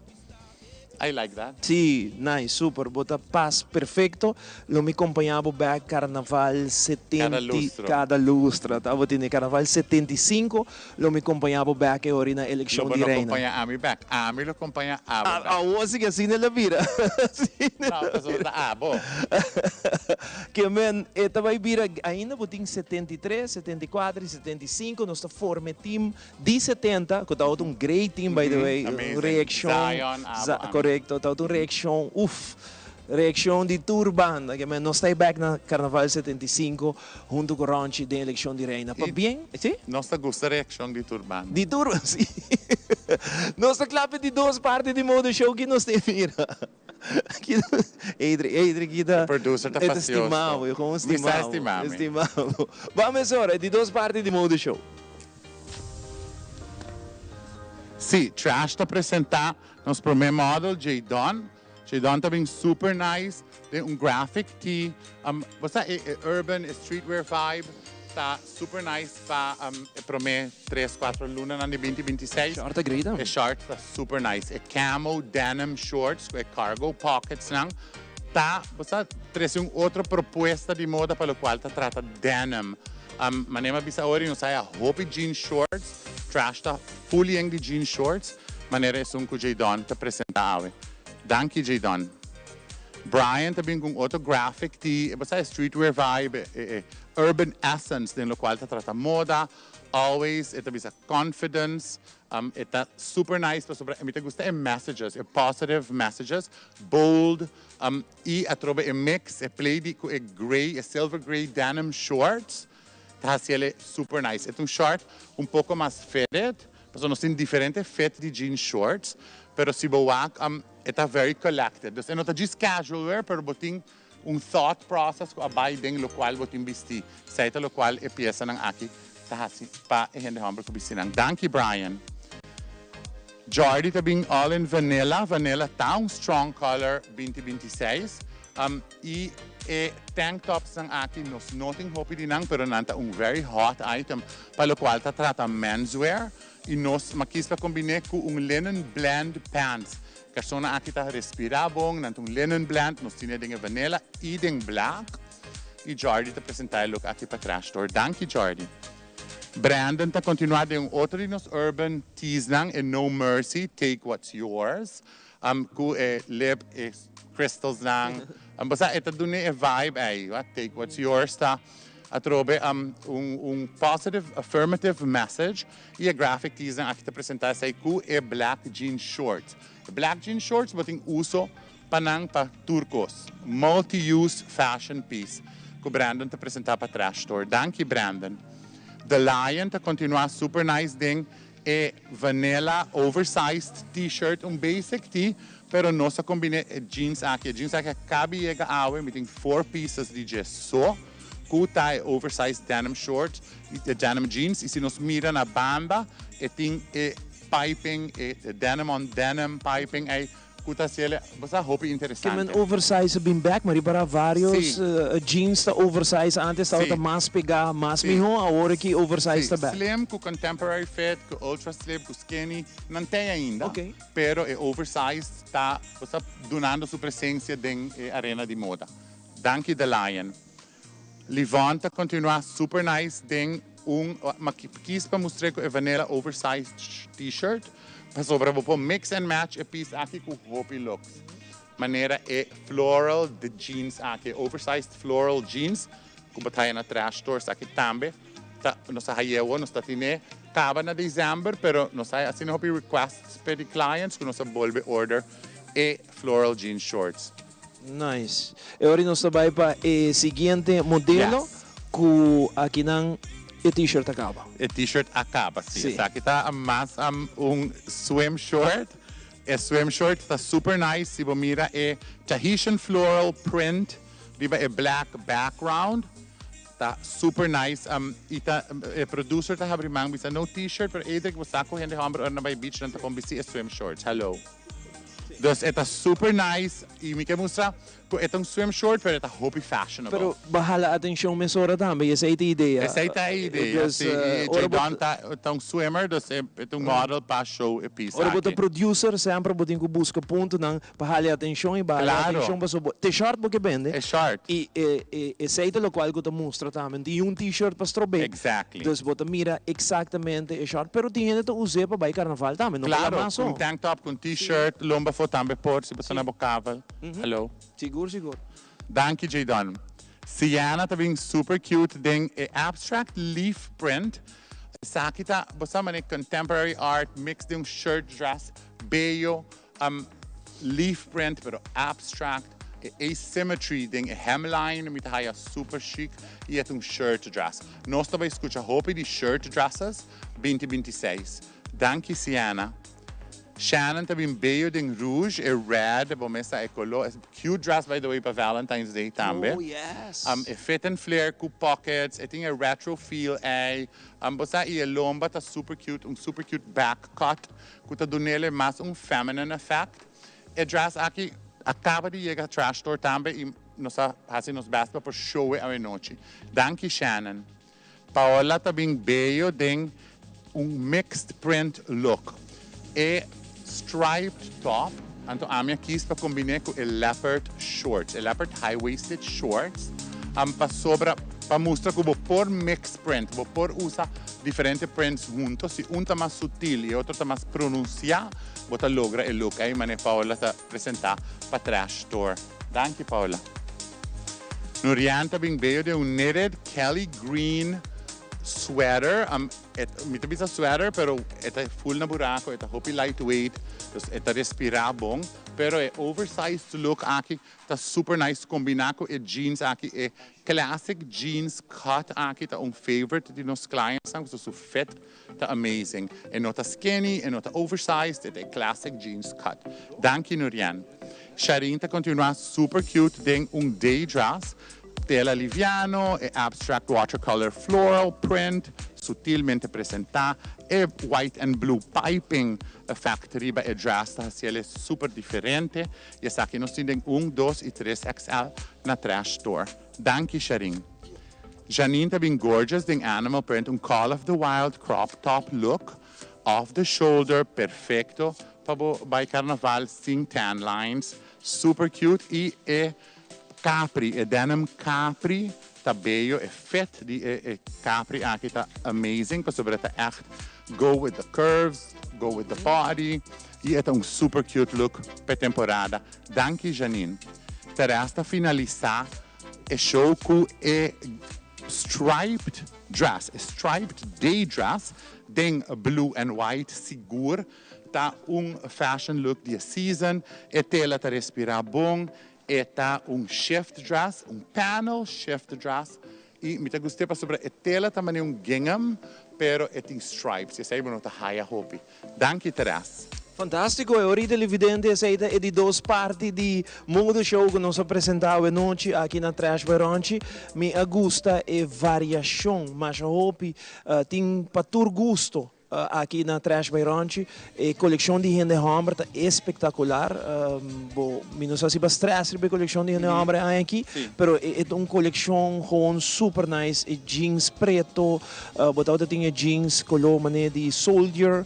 [SPEAKER 2] I like that.
[SPEAKER 1] Sí, nice, super. Bo ta pas perfecto. Lo mi compaña bo bek Carnaval
[SPEAKER 2] Cada lustro.
[SPEAKER 1] Cada lustro. Ta bo tene Carnaval 75. Lo mi compaña bo bek e ora na eleccion
[SPEAKER 2] Lo bo
[SPEAKER 1] di
[SPEAKER 2] no
[SPEAKER 1] reina.
[SPEAKER 2] compaña ami bek. Ami lo compaña abo bek.
[SPEAKER 1] Awor si ke asina el a bira. Asina el
[SPEAKER 2] No,
[SPEAKER 1] a
[SPEAKER 2] pasobra
[SPEAKER 1] bira.
[SPEAKER 2] ta abo.
[SPEAKER 1] Ke men, e ta bai bira, ainda bo tin 73, 74 y 75. Nos ta forma e team Di 70, cu tabata un great team by the way, un reaccion, correcto, tabata un reaccion, uff, reaccion di tur banda, ke men nos ta back na Carnaval 75 hunto cu Ronchi den eleccion di Reina. Pabien, si?
[SPEAKER 2] Nos ta gusta reaccion di tur banda.
[SPEAKER 1] Di tur, si. Nos ta cla pa di dos parti di Mode Show ki nos tin mira. Adri, Adri ki ta.
[SPEAKER 2] E producer ta
[SPEAKER 1] E ta
[SPEAKER 2] fastioso.
[SPEAKER 1] stima bo, e gewoon
[SPEAKER 2] Mi
[SPEAKER 1] stima
[SPEAKER 2] sa
[SPEAKER 1] bo.
[SPEAKER 2] stima mi.
[SPEAKER 1] Stima bo. Ban mesora, e di dos parti di Mode Show.
[SPEAKER 2] Sí, Trash ta presenta nos prome model, Jadon. Jadon ta bin super nice den un graphic tee. Bo sa e e urban, e streetwear vibe ta super nice pa e prome tres, cuatro lunanan di binti binti seis.
[SPEAKER 1] Short ta great
[SPEAKER 2] E short ta super nice. E camo denim shorts cu e cargo pockets nan ta, bo sa, trece un otro propuesta di moda pa locual ta trata denim. Manera mi a bisa awor, nos haya hopi jean shorts. Trash ta full yen di jean shorts, manera esun cu Jadon ta presenta awe. Danki Jadon. Brian ta bin cu un otro graphic di, bo sa, e streetwear vibe, e urban essence den locual ta trata moda. Always e ta bisa confidence, e ta super nice pasobra mi ta gusta e messages, e positive messages, bold, y atrobe e mix, e play di cu e grey, e silver grey denim shorts. Ta haciele super nice. E ta un short un poco mas fitted, pasobra nos tin diferente fit di jean shorts, pero si bo wak e ta very collected. Dus e no ta djis casual wear, pero bo tin un thought process cu a bay den locual bo tin bisti. Esey ta locual e piesanan aki ta haci pa e hende homber cu bisti nan. Danki Brian. Jordy ta bin all in vanilla. Vanilla ta un strong color 2026. Y e tank topsnan aki nos no tin hopi di nan, pero nan ta un very hot item pa locual ta trata menswear. Y nos m'a kies pa combine cu un linen blend pants. Carsonan aki ta respira bon, nan ta un linen blend, nos tine den e vanilla y den black. Y Jordy ta presenta e look aki pa Trash Store. Danki Jordy. Brandon ta continua den un otro di nos urban teesnan, e No Mercy, Take What's Yours. Cu e lip, e crystals nan. Bo sa, e ta duna e vibe ey, what, take what's yours ta atrobe un positive, affirmative message. Y e graphic tees nan aki ta presenta esey cu e black jean shorts. E black jean shorts bo tin uso pa nan pa tur cos. Multi-use fashion piece cu Brandon ta presenta pa Trash Store. Danki Brandon. The Lion ta continua super nice den e vanilla oversized t-shirt, un basic tee, pero nos a combine e jeans aki. E jeans aki a caba di yega awe, mi tin four pieces di dje so, cu ta e oversized denim shorts, e denim jeans, y si nos mira na banda, e tin e piping, e denim on denim piping ey, cu ta haciele, bo sa, hopi
[SPEAKER 1] Ke
[SPEAKER 2] interesante.
[SPEAKER 1] men oversize a bin back, ma riba varios jeans ta oversize, antes tabata mas pega, mas miho, awor aki oversize ta back.
[SPEAKER 2] Slim cu contemporary fit, cu ultra slim, cu skinny, nan t'ey ainda, pero e oversized ta, bo sa, dunando su presencia den e arena di moda. Danki The Lion. Livon ta continua super nice den un, ma kies pa mustr'e cu e vanilla oversized t-shirt, pasobra bo por mix and match e piece aki cu hopi looks. Manera e floral de jeans aki, e oversized floral jeans cu bo ta haya na Trash Stores aki tambe ta, nos a haye awor, nos ta tine caba na december, pero nos a haya asina hopi requests pe di clients cu nos a bolbe order e floral jean shorts.
[SPEAKER 1] Nice. E ora nos ta bai pa e siguiente modelo cu akinan e t-shirt a caba.
[SPEAKER 2] E t-shirt a caba, si. Esaki ta mas un swim short. E swim short ta super nice. Si bo mira e Tahitian floral print riba e black background, ta super nice. Y ta e producer ta habri man bisa no t-shirt, pero Edric bo sa cu hende homber ora nan bai beach nan ta con bisti e swim shorts. Hello. Dus e ta super nice y mi ke mustra cu e ta un swim short pero e ta hopi fashionable.
[SPEAKER 1] Pero bo hala atencion mesora tambe y esey ta e idea.
[SPEAKER 2] Esey ta e idea, si. Y Jadon ta un swimmer dus e ta un model pa show e piece aki.
[SPEAKER 1] Ora bo ta producer semper bo tin cu busca puntonan pa hala e atencion y baha e atencion pasobra bo te short bo ke bende.
[SPEAKER 2] E short.
[SPEAKER 1] Y esey ta locual cu ta mustra tambe. No tin un t-shirt pa strob'é.
[SPEAKER 2] Exactly.
[SPEAKER 1] Dus bo ta mira exactamente e short. Pero tin hende ta us'é pa bai carnaval tambe, no pa
[SPEAKER 2] Claro,
[SPEAKER 1] la mas
[SPEAKER 2] cu un
[SPEAKER 1] so.
[SPEAKER 2] tank top, cu un t-shirt, lomba afo tambe por, si bo ta na bo kavel. Hello.
[SPEAKER 1] Sigur, sigur.
[SPEAKER 2] Danki Jadon. Sienna ta bin super cute den e abstract leaf print. Esaki ta, bo sa manera contemporary art mix den un shirt dress bello. Leaf print pero abstract, e asymmetry den e hemline mi ta haya super chic y e ta un shirt dress. Nos ta bay scucha hopi di shirt dresses 2026. Danki Sienna. Shannon ta bin bello den rouge e red, bo mes sa e color, e cute dress by the way pa Valentine's Day tambe.
[SPEAKER 1] Oh yes.
[SPEAKER 2] E fit and flare cu pockets, e tin e retro feel ey. Bo sa y e lomba ta super cute, un super cute back cut. Cu ta dunele mas un feminine effect. E dress aki a caba di yega Trash Store tambe y nos a haci nos best pa por show e awenochi. Danki Shannon. Paola ta bin bello den un mixed print look. E striped top, anto ami a kies pa combine cu e leopard shorts, e leopard high waisted shorts, pasobra pa mustra cu bo por mix print, bo por usa diferente prints hunto, si un ta mas sutil y e otro ta mas pronuncia, bo ta logra e look ey manera Paola ta presenta pa Trash Store. Danki Paola. Nurian ta bin beyo den un knitted Kelly green. sweater, e, mi ta bisa sweater, pero e ta full na buraco, e ta hopi lightweight, dus e ta respira bon, pero e oversized look aki ta super nice combina cu e jeans aki, e classic jeans cut aki ta un favorite di nos clients, so su fit ta amazing. E no ta skinny, e no ta oversized, e ta classic jeans cut. Danki, Nurian. Sharin ta continua super cute den un day dress, tela liviano, e abstract watercolor floral print, sutilmente presenta, e white and blue piping effect riba e dress ta haci'e super diferente. Y esaki nos tin 1, 2 y 3 XL na Trash Store. Danki, Sharin. Janine ta bin gorgeous den animal print, un Call of the Wild crop top look, off the shoulder, perfecto pa bay carnaval, sin tan lines, super cute y e capri, e denim capri, ta bello, e fit di e capri aki ta amazing, pasobra ta echt go with the curves, go with the body, y ta un super cute look pa temporada. Danki, Janine. Teresa ta finalisa e show cu e striped dress, e striped day dress, den blue and white, sigur, ta un fashion look di season, e tela ta respira bon, e ta un shift dress, un panel shift dress, y mi ta gusta pasobra e tela tambe un gingham, pero e tin stripes, esey no ta haya hopi. Danki, Teres.
[SPEAKER 1] Fantastico, y awor, televidente, esey ta e di dos parti di Mode Show cu nos a presenta anochi aki na Trash by Ronchi. Mi a gusta e variacion, mas hopi tin pa tur gusto aki na Trash by Ronchi. E coleccion di hende homber ta espectacular. Bo, mi no sa si stress e coleccion di hende homber aki, pero e un coleccion gewoon super nice. E jeans preto, bo ta tin jeans color mane di soldier,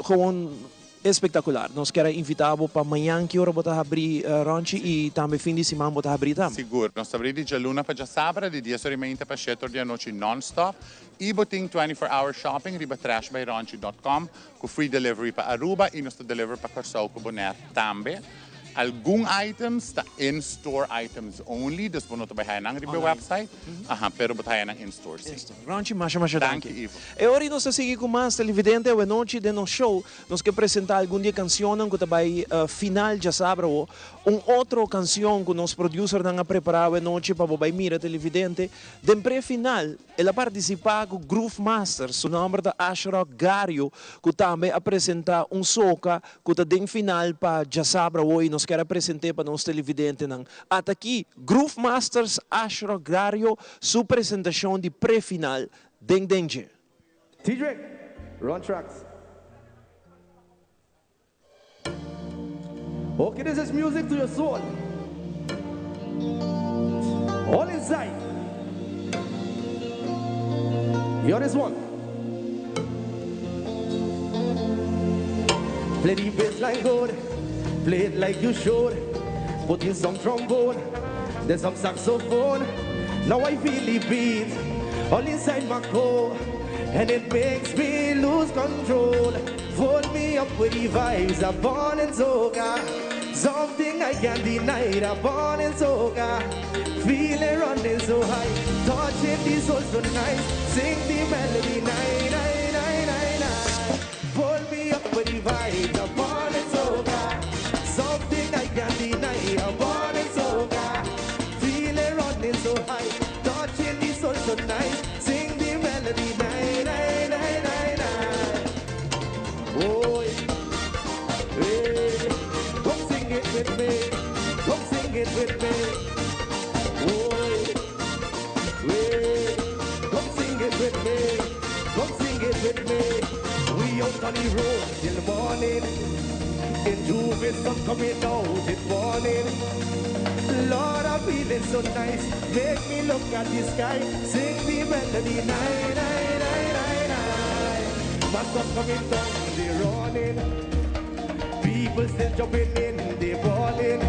[SPEAKER 1] gewoon espectacular. Nos kier invita pa mañan ki ora bo ta habri, Ronchi, y tambe fin di siman bo ta habri tambe.
[SPEAKER 2] Sigur. Nos ta habri di dialuna pa diasabra, di 10 or y mei pa 7 or di anochi non-stop. Y bo tin 24-hour shopping riba trashbyronchi.com cu free delivery pa Aruba y nos ta deliver pa Corsou cu Bonaire tambe. Algun items ta in-store items only, dus bo no ta bay haya nan riba website. Aha, pero bo ta haya nan in-store, si.
[SPEAKER 1] Ronchi, masha masha
[SPEAKER 2] danki.
[SPEAKER 1] Danki.
[SPEAKER 2] Ivo.
[SPEAKER 1] Y awor nos ta sigui cu mas, televidente, anochi den nos show, nos kier presenta algun di e cancion cu bay final diasabra. Un otro cancion cu nos producer nan a prepara anochi pa bay mira, televidente. Den pre-final, el a participa cu Groove Master, su nomber ta Ashrok Gario, cu tambe a presenta un soca cu ta den final pa diasabra y nos kier presenta pa nos televidente nan. Ata aki Groove Masters Ashrok Gario, su presentacion di pre-final den Danger.
[SPEAKER 13] Tidrick, run tracks. Okay, this is music to your soul. All inside. Hear this one. Play the bass line good. Play it like you should. Put in some trombone. There's some saxophone. Now I feel the beat all inside my core. And it makes me lose control. Fold me up with the vibes I'm born in soca. Something I can't deny, I'm born in soca. Feeling running so high, touching the soul so nice. Sing the melody, nine, nine, nine, nine, nine. Pull me up with the vibes, I'm born in soca. Something I can't deny, I'm born in soca. Feeling running so high, touching the soul so nice. Sing the melody, nine, nine, nine, nine, nine. Oh, hey, come sing it with me. Come sing it with me. Oh, hey, come sing it with me. Come sing it with me. We out on the road till morning. In J'ouvert, sun coming out this morning. Lord, I'm feeling so nice. Make me look at the sky. Sing the melody, nine, nine, nine, nine, nine. Mass coming down, they running. People still jumping in, they balling.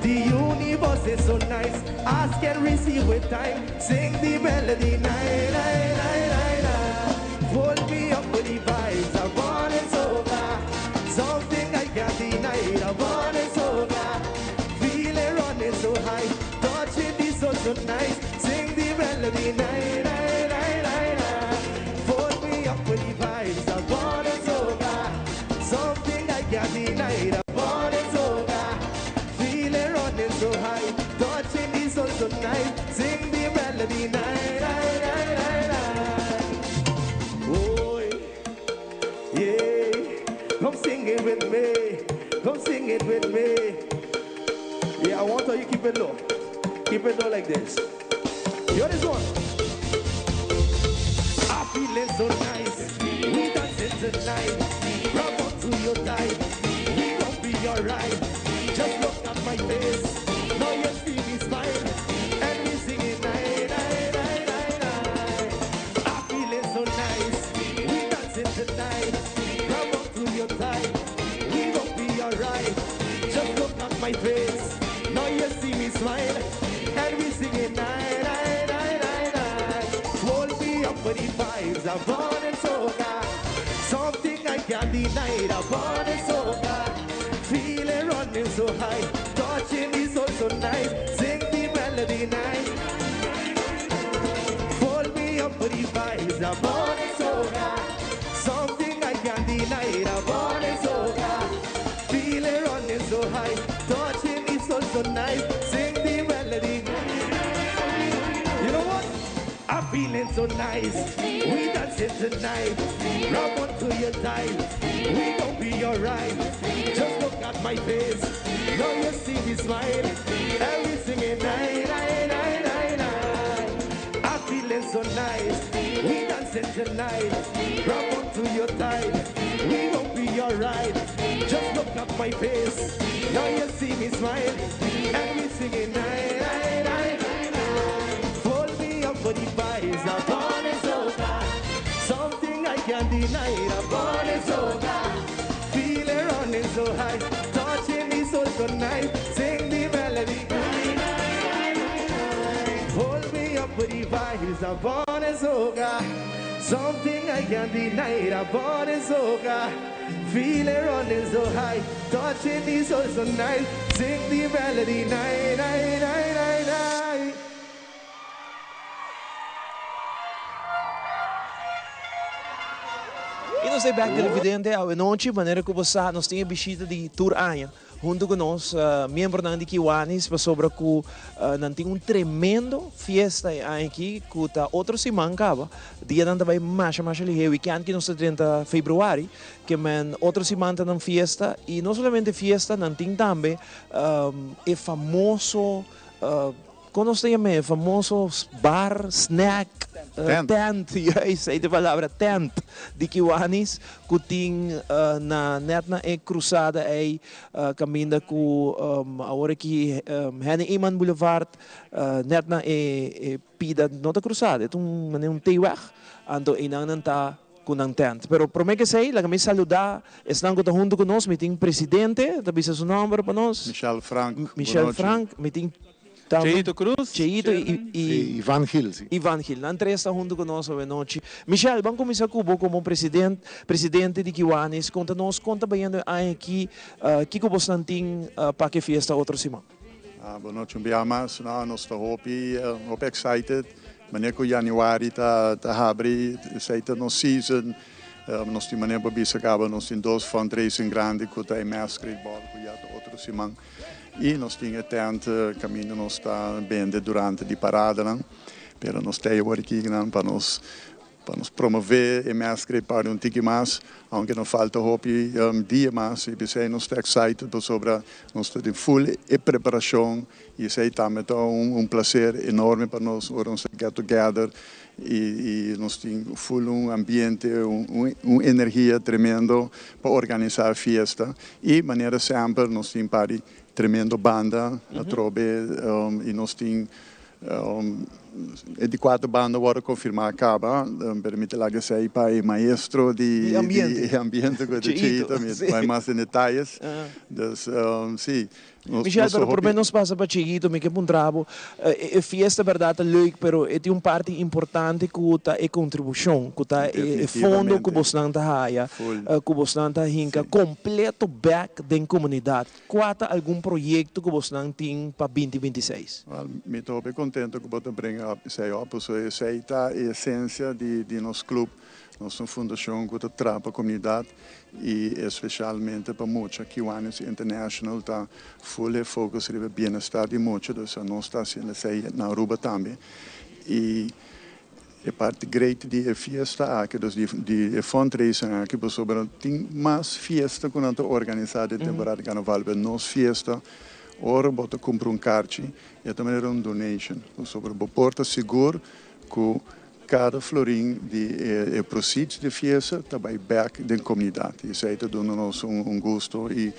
[SPEAKER 13] The universe is so nice. Ask and receive with time. Sing the melody, nine, nine, nine, nine, nine. Fold me up with the vibes. I'm born in soca. Something I can't deny. I'm born in soca. Feeling running so high. Touching the soul so nice. Sing the melody, nine, nine, nine. Keep it low like this. Here this one. I'm feeling so nice. We dancing tonight. Grab onto your tight. We gon' be alright. Just look at my face. Now you see me smile. And we singing nine, nine, nine, nine, nine. I'm feeling so nice. We dancing tonight. Grab onto your tight. We gon' be alright. Just look at my face. Now you see me smile. And we singing nine, nine, nine, nine, nine. Hold me up for the vibes. I'm born in soca. Something I can't deny. I'm born in soca. Feeling running so high. Touching me so, so nice. Sing the melody nice. Hold me up for the vibes. I'm born in soca. Something I can't deny. I'm born in soca. Feeling running so high. Touching me so, so nice. Sing the melody. You know what? I'm feeling so nice. We dancing tonight. Rub onto your tight. We gon' be alright. Just look at my face. Now you see me smile. And we singing nine, nine, nine, nine, nine. I'm feeling so nice. We dancing tonight. Rub onto your tight. We gon' be alright. Just look at my face. Now you see me smile. And we singing nine, nine, nine, nine, nine. Hold me up for the vibes. I'm born in soca. Something I can't deny. I'm born in soca. Feeling running so high. Touching me so so nice. Sing the melody. Hold me up with the vibes. I'm born in soca. Something I can't deny. I'm born in soca. Feeling running so high. Touching me so so nice. Sing the melody. Nine, nine, nine, nine, nine.
[SPEAKER 1] I nos ta bek televidente awe nochi, manera ku bo sa nos tin e bishita di tur aña huntu ku nos miembronan di Kiwanis pasobra ku nan tin un tremendo fiesta e aña aki ku ta otro siman kaba, dianan ta bai masha masha lihé, weekend ki nos ta drenta februari ke men otro siman ta nan fiesta i no solamente fiesta nan tin tambe e famoso Kon nos ta yam'é? Famoso bar, snack, tent, juist, ei ta e palabra, tent di Kiwanis ku tin na nèt na e krusada ei kaminda ku awor aki Henny Eman Boulevard nèt na e pida, no ta krusada, e ta un manera un T-weg, anto einan nan ta ku nan tent. Pero promé ke esei laga mi saludá esnan ku ta huntu ku nos, mi tin presidente, ta bisa su nòmber pa nos.
[SPEAKER 14] Michel Frank,
[SPEAKER 1] Michel Frank, mi tin.
[SPEAKER 15] Cheito Cruz,
[SPEAKER 1] Cheito y
[SPEAKER 14] y Ivan Gil, si.
[SPEAKER 1] Ivan Gil. Nan tres ta hunto cu nos awe nochi. Michel, ban cuminsa cu bo como president, presidente di Kiwanis. Conta nos con ta bayendo e aña aki, kico bosnan tin pa cu e fiesta otro siman?
[SPEAKER 14] Ah, bo nochi un bia mas. No, nos ta hopi, hopi excited. Manera cu januari ta ta habri, esey ta nos season. Nos tin manera pa bisa caba, nos tin dos fundraising grandi cu ta e Masquerade Ball cu ya ta otro siman. I nos tin e tent kaminda nos ta bende durante di paradanan, pero nos ta awor akinan pa nos pa nos promove e Masquerade Party un tiki mas, aunke no falta hopi dia mas i p'esei nos ta excited pasobra nos ta den full e preparashon i esei tambe ta un placer enorme pa nos ora nos ta get together I nos tin full un ambiente, un energia tremendo pa organisa e fiesta. I manera semper nos tin par di tremendo banda atrobe i nos tin e di cuater banda worde confirma caba, pero mi ta laga esey pa e maestro di e ambiente cu ta Cheito, mi ta bay mas den detayes. Dus si.
[SPEAKER 1] Michel, pero prome nos pasa pa Cheguito, mi ke puntra bo, e fiesta berdad ta leuk, pero e tin un parti importante ku ta e kontribushon, ku ta e fondo ku bosnan ta haya, ku bosnan ta hinka kompleto bek den komunidat. Kua ta algun proyekto ku bosnan tin pa binti 26?
[SPEAKER 14] Wel, mi ta hopi kontento ku bo ta bring up esei op, pasobra esei ta e esensia di nos club. Nos ta un fundashon ku ta traha pa komunidat i espesialmente pa mucha. Kiwanis International ta full e focus riba e bienestar di mucha, dus nos ta hasiendo esei na Aruba tambe. I e parti great di e fiesta aki, dus di e fundraising aki, pasobra tin mas fiesta ku nan ta organisa den temporada di karnaval, pero nos fiesta. Ora bo ta kumpra un karchi, e ta manera un donation. Pasobra bo por ta sigur ku kada florin di e proceeds di e fiesta ta bai bek den komunidat. I esei ta duna nos un gusto i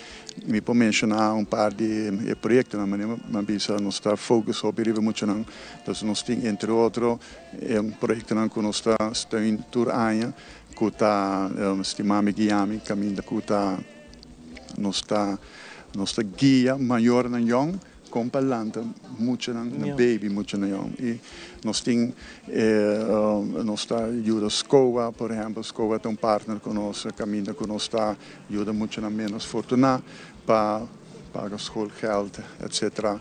[SPEAKER 14] mi por menshoná un par di e proyektonan. Manera mi a bisa nos ta focus hopi riba e muchanan. Entonces nos tin entre otro e proyektonan ku nos ta steun tur aña ku ta Stimami Guiami kaminda ku ta Nos ta nos ta guia mayornan yòn kon pa lanta muchanan na baby muchanan yòn. I nos tin e nos ta yuda SCOA por ehèmpel SCOA ta un partner ku nos kaminda ku nos ta yuda muchanan ménos fortuná pa paga schoolgeld etcetera.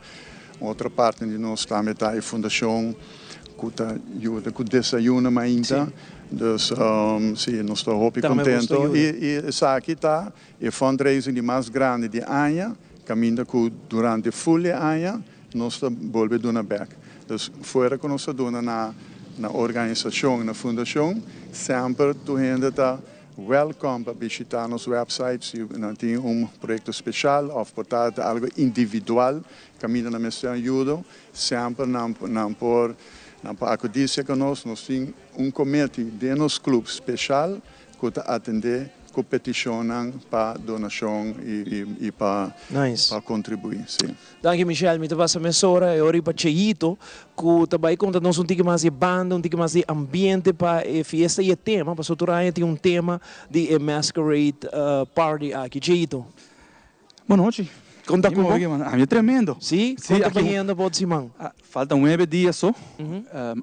[SPEAKER 14] Un otro partner di nos tambe ta e fundashon ku ta yuda ku desayuno mainta. Dus si nos ta hopi kontento i esaki ta e fundraising di mas grandi di aña kaminda ku durante ful e aña nos ta bolbe duna bek. Dus fuera ku nos ta duna na na organisashon na fundashon semper tur hende ta Welcome pa bishita nos website si nan tin un proyecto special of por ta algo individual caminda nan mester ayudo semper nan nan por nan por acudi cerca nos. Nos tin un committee den nos club special cu ta atende cu peticionnan pa donacion y y pa pa contribui si.
[SPEAKER 1] Danki Michelle, mi ta pasa mesora e ora riba Cheyito ku ta bai konta nos un tiki mas di e banda, un tiki mas di ambiente pa e fiesta i e tema, pasobra tur aña tin un tema di e masquerade party aki. Cheyito.
[SPEAKER 4] Bon nochi.
[SPEAKER 1] Kon ta ku bo?
[SPEAKER 4] Ami ta tremendo.
[SPEAKER 1] Si? Kon ta bayendo bo siman?
[SPEAKER 4] Falta nuebe dia so,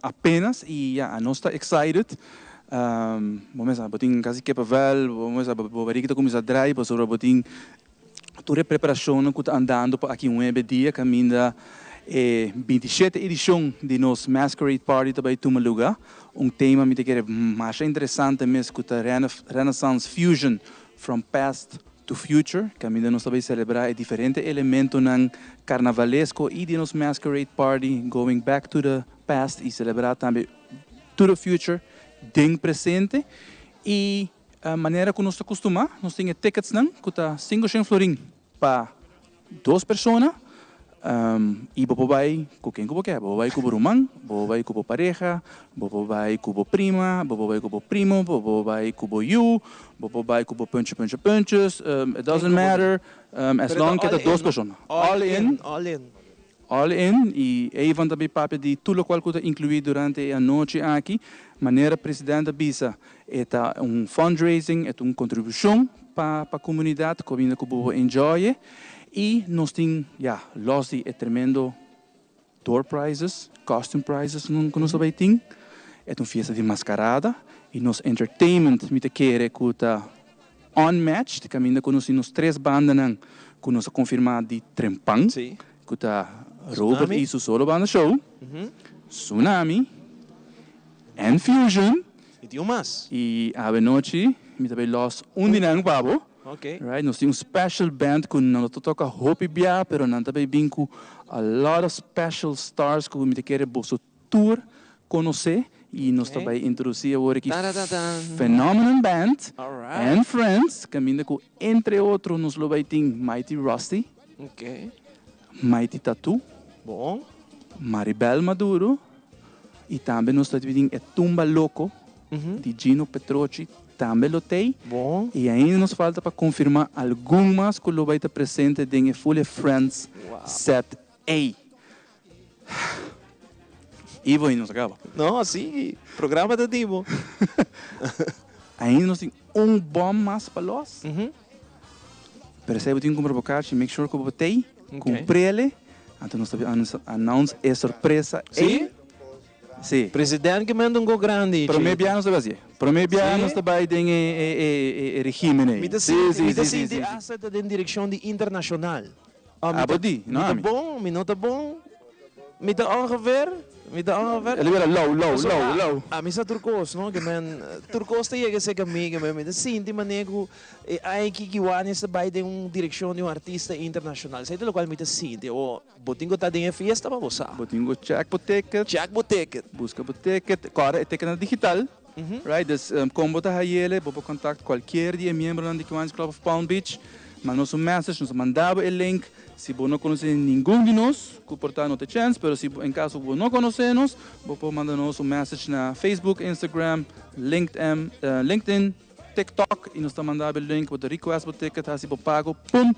[SPEAKER 4] apenas, i ya, nos ta excited. Bo mester sa bo tin kasi kippenvel, bo mester sa bo barika ta kuminsa drai pasobra bo tin Tur e preparashonnan ku ta andando pa aki nuebe dia kaminda e 27 edishon di nos Masquerade Party ta bai tuma luga. Un tema mi ta kere masha interesante mes ku ta Renaissance Fusion from Past to Future kaminda nos ta bai selebrá e diferente elementonan karnavalesko i di nos Masquerade Party going back to the past i selebrá tambe to the future den presente i Manera ku nos ta kustumá, nos tin e ticketsnan ku ta sinku shen florin pa dos persona i bo por bai ku ken ku bo ke. Bo por bai ku bo ruman, bo por bai ku bo pareha, bo por bai ku bo prima, bo por bai ku bo primo, bo por bai ku bo yu, bo por bai ku bo punche punche punches, it doesn't matter as long ke ta dos persona.
[SPEAKER 1] All in.
[SPEAKER 4] All in y Evan ta bay papia di tur locual cu ta inclui durante e anochi aki. Manera president a bisa, e ta un fundraising, e ta un contribucion pa pa comunidad caminda cu bo por enjoy y nos tin ya los di e tremendo door prizes, costume prizes cu nos ta bay tin. E ta un fiesta di mascarada y nos entertainment mi ta kere cu ta unmatched caminda cu nos tin nos tres bandanan cu nos a confirma di Trempan cu ta Robert y su solo banda show, Tsunami and Fusion.
[SPEAKER 1] Y tin un mas.
[SPEAKER 4] Y awe nochi mi ta bay los un di nan pa bo. Right, nos tin un special band cu nan no ta toca hopi bia pero nan ta bay bin cu a lot of special stars cu mi ta kere boso Tur konosé i nos ta bai introdusí awor aki Phenomenon Band and Friends kaminda ku entre otro nos lo bai tin Mighty Rusty, Mighty Tattoo, Maribel Maduro i tambe nos ta tin e Tumba Loco di Gino Petrochi tambe lo tei i ainda nos falta pa konfirmá algun mas ku lo bai ta presente den e Full Friends set ei. Ivo ainda nos a caba.
[SPEAKER 1] No, sigui. Programa ta di bo.
[SPEAKER 4] Ainda nos tin un bom mas pa los. Pero esei bo tin cumpra bo kachi, make sure cu bo tei, cumprele. Anto nos ta bin announce e sorpresa ei.
[SPEAKER 1] Si?
[SPEAKER 4] Si.
[SPEAKER 1] President ke manda un go grandi.
[SPEAKER 4] Prome bia nos ta bai hacié. Prome bia nos ta bai den e regimen ei.
[SPEAKER 1] Mi ta sinti, mi ta sinti hasta ta den direccion di internacional.
[SPEAKER 4] Abo di, no
[SPEAKER 1] ami. Mi ta bon, mi no ta bon, mi ta ongeveer, mi ta ongeveer.
[SPEAKER 4] El a bira lou, lou, lou, lou.
[SPEAKER 1] Ami sa tur kos, no, ke men, tur kos ta yega serka mi, ke men, mi ta sinti manera ku e aña aki Kiwanis ta bai den un direkshon di un artista internashonal. Esei ta lokual mi ta sinti. O bo tin ku ta den e fiesta pa bo sa.
[SPEAKER 4] Bo tin ku check bo ticket.
[SPEAKER 1] Check bo ticket.
[SPEAKER 4] Buska bo ticket. Kòrda e ticketnan digital, right? Dus kon bo ta hayele, bo por contact kualkier di e miembronan di Kiwanis Club of Palm Beach. Manda nos un message, nos ta manda bo e link. Si bo no conoce ningun di nos, cu por ta no ta chance, pero si en caso bo no conoce nos, bo por manda nos un message na Facebook, Instagram, LinkedIn, LinkedIn, TikTok y nos ta manda bo e link, bo ta request bo ticket, haci bo pago, pum,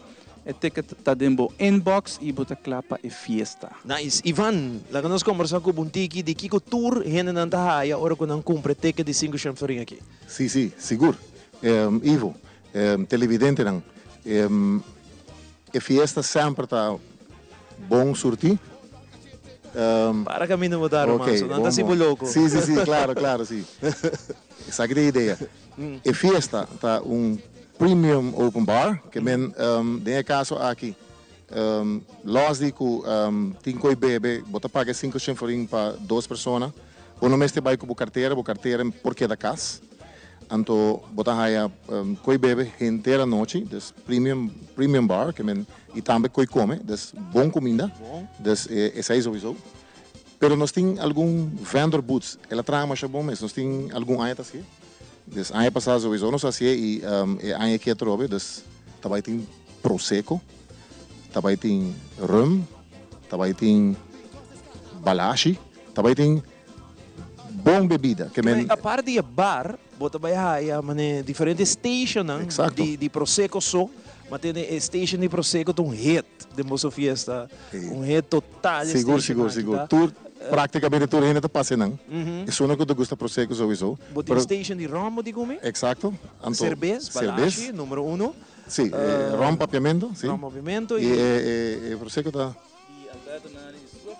[SPEAKER 4] e ticket ta den bo inbox y bo ta cla pa e fiesta.
[SPEAKER 1] Nice. Ivan, laga nos combersa cu bo un tiki di kico tur hendenan ta haya ora cu nan cumpra e ticket di cinco shen florin aki.
[SPEAKER 15] Si, si, sigur. Ivo, televidentenan, e fiesta semper ta bon surtí.
[SPEAKER 1] Para caminda bo ta Romanso, nan ta haci bo loco.
[SPEAKER 15] Si, si, si, claro, claro, si. Esaki ta e idea. E fiesta ta un premium open bar, ke men den e caso aki los di cu tin coy bebe, bo ta paga e cinco shen florin pa dos persona, bo no mester bay cu bo cartera, bo cartera por keda cas. Anto bo ta haya koe bebe henter anochi, dus premium premium bar ke men i tambe koe kome, dus bon kuminda, dus esei souiso. Pero nos tin algun vendor booths, el a traha masha bon mes, nos tin algun aña ta hasié, dus aña pasá souiso nos a hasié i e aña aki atrobe, dus ta bai tin prosecco, ta bai tin rum, ta bai tin balashi, ta bai tin. Bon bebida ke men.
[SPEAKER 1] Apart di e bar bo ta bai haya mane diferente stationnan di prosecco so, ma tene e station di prosecco ta un hit den boso fiesta, un hit total e
[SPEAKER 15] Sigur sigur sigur tur practicamente tur hende ta pasa enan, esunnan ku ta gusta prosecco souiso.
[SPEAKER 1] Bo tin station di rom bo di kumi?
[SPEAKER 15] Exacto, anto
[SPEAKER 1] Cerbes, Balashi, numero uno.
[SPEAKER 15] Si, rom papiamento, si.
[SPEAKER 1] Rom papiamento
[SPEAKER 15] y e prosecco ta.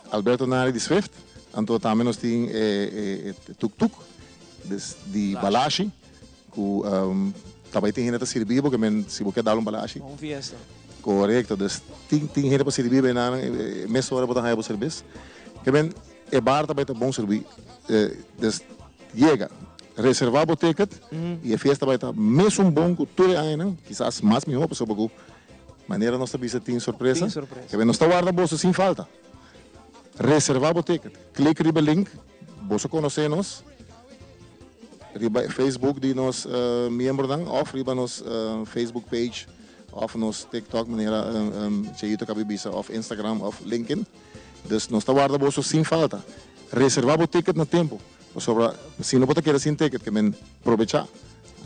[SPEAKER 15] Alberto Nari di Swift. Anto tambe nos tin e tuk tuk di Balashi ku ta bai tin hende ta sirbi bo ke men si bo ke dal un Balashi.
[SPEAKER 1] Un fiesta.
[SPEAKER 15] Korekto, dus tin tin hende pa sirbi bo einan mesora bo ta haña bo serbes. Ke men e bar ta bai ta bon sirbi. Dus yega, reserva bo ticket i e fiesta bai ta mesun bon ku tur e añanan, kisas mas mihó pasobra ku Manera nos ta bisa tin sorpresa.
[SPEAKER 1] Tin sorpresa.
[SPEAKER 15] Kebe nos ta warda boso sin falta. Reserva bo ticket. Click riba e link. Boso conoce nos riba e Facebook di nos miembronan of riba nos Facebook page of nos TikTok manera Cheito cabi bisa of Instagram of LinkedIn. Dus nos ta warda boso sin falta. Reserva bo ticket na tempo. Pasobra si no bo ta keda sin ticket ke men probecha.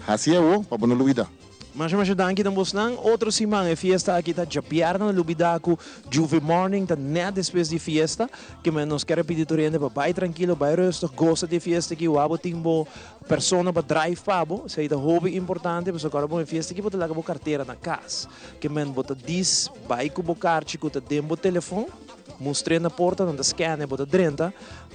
[SPEAKER 15] Haci awo pa bo no lubida.
[SPEAKER 1] Masha masha danki na bosnan. Otro siman e fiesta aki ta djabièrnè no lubidá ku Juve Morning ta nèt despues di fiesta. Kimen nos kere pidi tur hende pa bai trankilo, bai rustig, gosa di e fiesta aki. Wou bo tin bo persona pa drive pa bo. Esei ta hopi importante pasobra ora bo e fiesta aki bo ta laga bo kartera na kas. Kimen bo ta dis bai ku bo karchi ku ta den bo telefon, mustr'é na porta, nan ta scan e bo ta drenta.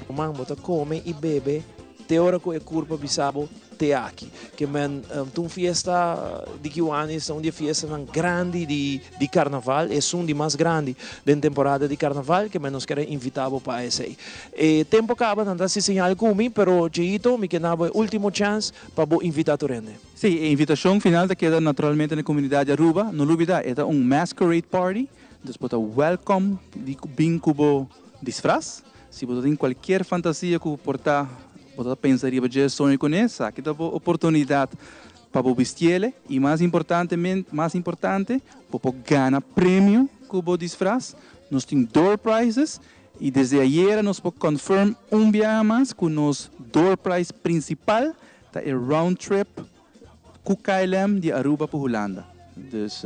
[SPEAKER 1] Ruman bo ta kome i bebe te ora ku e kurpa bisa bo. Te aki. Ke men ta un fiesta di Kiwanis, ta un di e fiestanan grandi di di karnaval, esun di mas grandi den temporada di karnaval, ke men nos kere invita bo pa esei. E tempo a kaba, nan ta hasi señal ku mi, pero Cheito, mi ke na bo e ultimo chans pa bo invita tur hende.
[SPEAKER 4] Sí, e invitashon final ta keda naturalmente na e komunidat di Aruba. No lubida, e ta un masquerade party, dus bo ta welcome di bin ku bo disfraz. Si bo ta tin cualkier fantasia cu por ta bo ta pensa riba dje soño cune, esaki ta bo oportunidad pa bo bistiele y mas importantemente, mas importante, bo por gana premio cu bo disfraz. Nos tin door prizes y desde ayera nos por confirm un biaha mas cu nos door prize principal ta e round trip cu KLM di Aruba pa Hulanda. Dus.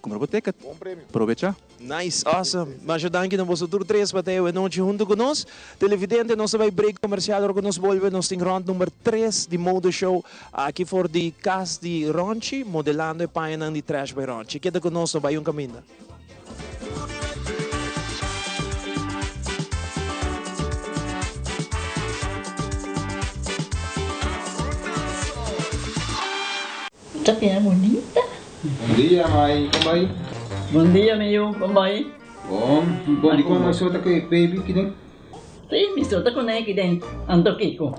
[SPEAKER 4] Kumpra bo ticket.
[SPEAKER 15] Bon premio.
[SPEAKER 4] Probecha.
[SPEAKER 1] Nice, awesome. Masha danki na boso tur tres pa ta e nochi hunto ku nos. Televidente, nos ta bai break komersial. Ora ku nos bolbe nos tin rond number tres di Mode Show aki for di kas di Ronchi, modelando e pañanan di Trash by Ronchi. Keda ku nos, no bai un kaminda.
[SPEAKER 16] Ta bira bunita.
[SPEAKER 17] Bon dia mai, kon bai?
[SPEAKER 16] Bon dia mi yu, kon bai?
[SPEAKER 17] Bon, bon di kon mai so ta ku e baby kiden?
[SPEAKER 16] Si, mi so ta kuné kiden, anto kiko?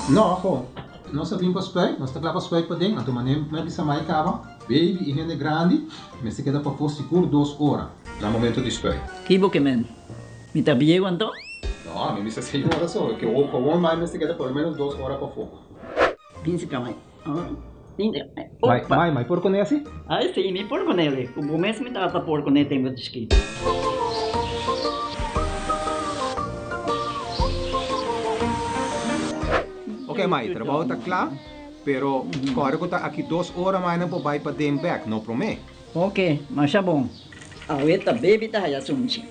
[SPEAKER 17] No, ho, nos a bin pa spuit, nos ta kla pa spuit paden, anto manera mi a bisa mai kaba, baby i hende grandi mester keda pafó sigur dos ora na momento di spuit.
[SPEAKER 16] Ki bo ke men? Mi ta bieu anto?
[SPEAKER 17] No, mi bisa señora so, ke awor mai mester keda por lo menos dos ora pafó.
[SPEAKER 16] Bin si ka mai.
[SPEAKER 17] Mai, mai, mai por kuné asi?
[SPEAKER 16] Ai si, mi por kuné. Ku bo mes mi tata por kuné tempu di chikitu.
[SPEAKER 17] Ok mai, trabou ta kla, pero kòrda ku ta aki dos ora mai nan por bai paden bèk, no promé.
[SPEAKER 16] Ok, masha bon. Awe ta baby ta haya sunchi.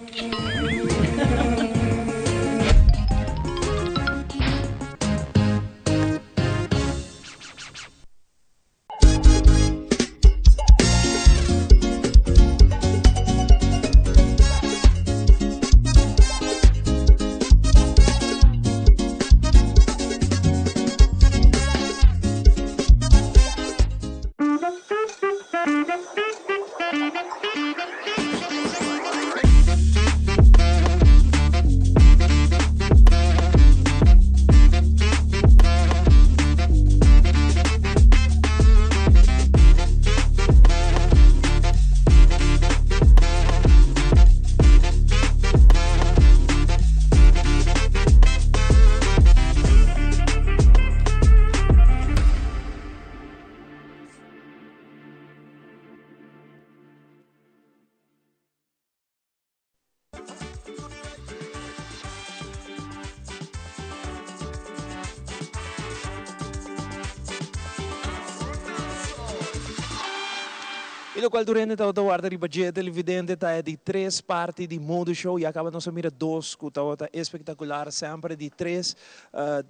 [SPEAKER 1] Y locual tur hende tabata warda riba dje televidente ta e di tres parti di Mode Show. Ya caba nos a mira dos cu tabata espectacular. Semper e di tres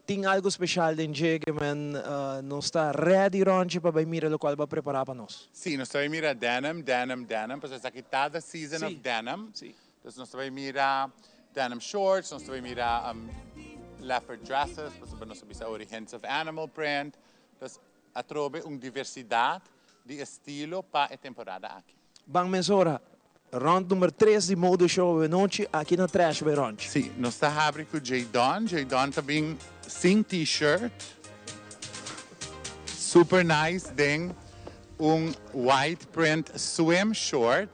[SPEAKER 1] tin algo special den dje ke men nos ta ready Ronchi pa bay mira locual bo a prepara pa nos.
[SPEAKER 2] Sí, nos ta bay mira denim, denim, denim, pasobra esaki ta the season of denim. Dus nos ta bay mira denim shorts, nos ta bay mira leopard dresses, pasobra nos a bisa ori hints of animal print. Dus atrobe un diversidad di estilo pa e temporada aki.
[SPEAKER 1] Ban mesora, rond number tres di Mode Show awenochi aki na Trash by Ronchi.
[SPEAKER 2] Sí, nos ta habri cu Jadon. Jadon ta bin sin t-shirt. Super nice den un white print swim short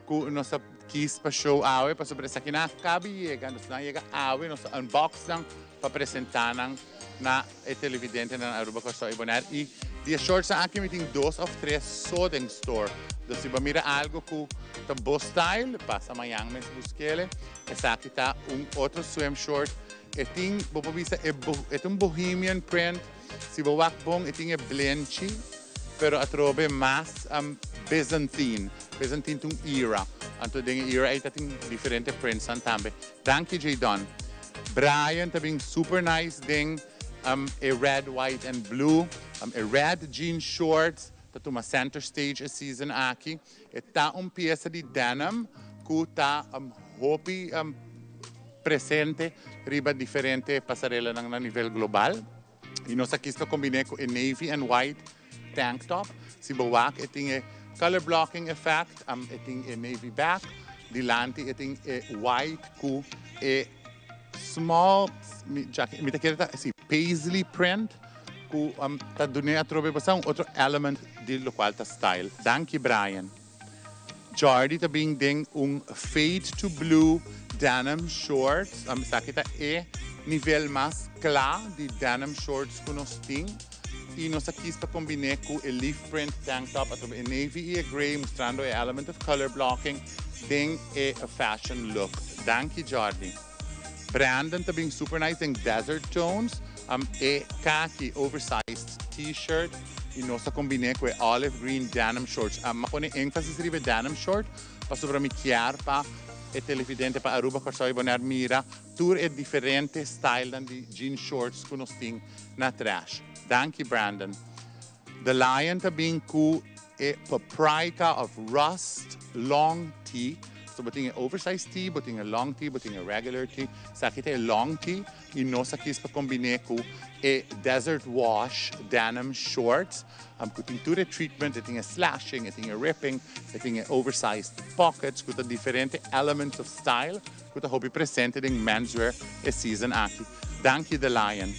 [SPEAKER 2] cu nos ta kies pa show awe pasobra esaki nan a caba yega. Nos nan yega awe, nos ta unbox nan pa presenta nan na e televidentenan na Aruba, Kòrsou i Bonaire. I di e shortsnan aki mi tin dos òf tres so den store. Dus si bo mira algu ku ta bo style, pasa mañan mes busk'el. Esaki ta un otro swim short. E tin, bo por bisa, e e ta un bohemian print. Si bo wak bon e tin e blenchi, pero atrobe mas Byzantine. Byzantine ta un era. Anto den e era ei ta tin diferente printsnan tambe. Danki Jaydon. Brian ta bin super nice den e red, white and blue. E red jean shorts ta tuma center stage e season aki. E ta un pieza di denim cu ta hopi presente riba diferente pasarelanan na nivel global. Y nos a kies pa combine cu e navy and white tank top. Si bo wak e tin e color blocking effect, e tin e navy back, dilanti e tin e white cu e small, mi mi ta kere ta si paisley print cu ta dune atrobe bo sa un otro element di locual ta style. Danki Brian. Jordy ta bin den un fade to blue denim shorts. Esaki ta e nivel mas kla di denim shorts ku nos tin. I nos a kis pa kombin'é ku e leaf print tank top atrobe e navy i e grey mustrando e element of color blocking den e fashion look. Danki Jordy. Brandon ta bin super nice den desert tones. E khaki oversized t-shirt y nos ta combine cu e olive green denim shorts. Mi a pone enfasis riba e denim short pasobra mi kier pa e televidente pa Aruba, Kòrsou y Bonaire mira tur e diferente stylenan di jean shorts cu nos tin na Trash. Danki Brandon. The Lion ta bin cu e paprika of rust long tee. So bo tin e oversized tee, bo tin e long tee, bo tin e regular tee. Esaki ta e long tee y nos a kies pa combine cu e desert wash denim shorts cu tin tur e treatment, e tin e slashing, e tin e ripping, e tin e oversized pockets cu ta diferente elements of style cu ta hopi presente den menswear e season aki. Danki The Lion.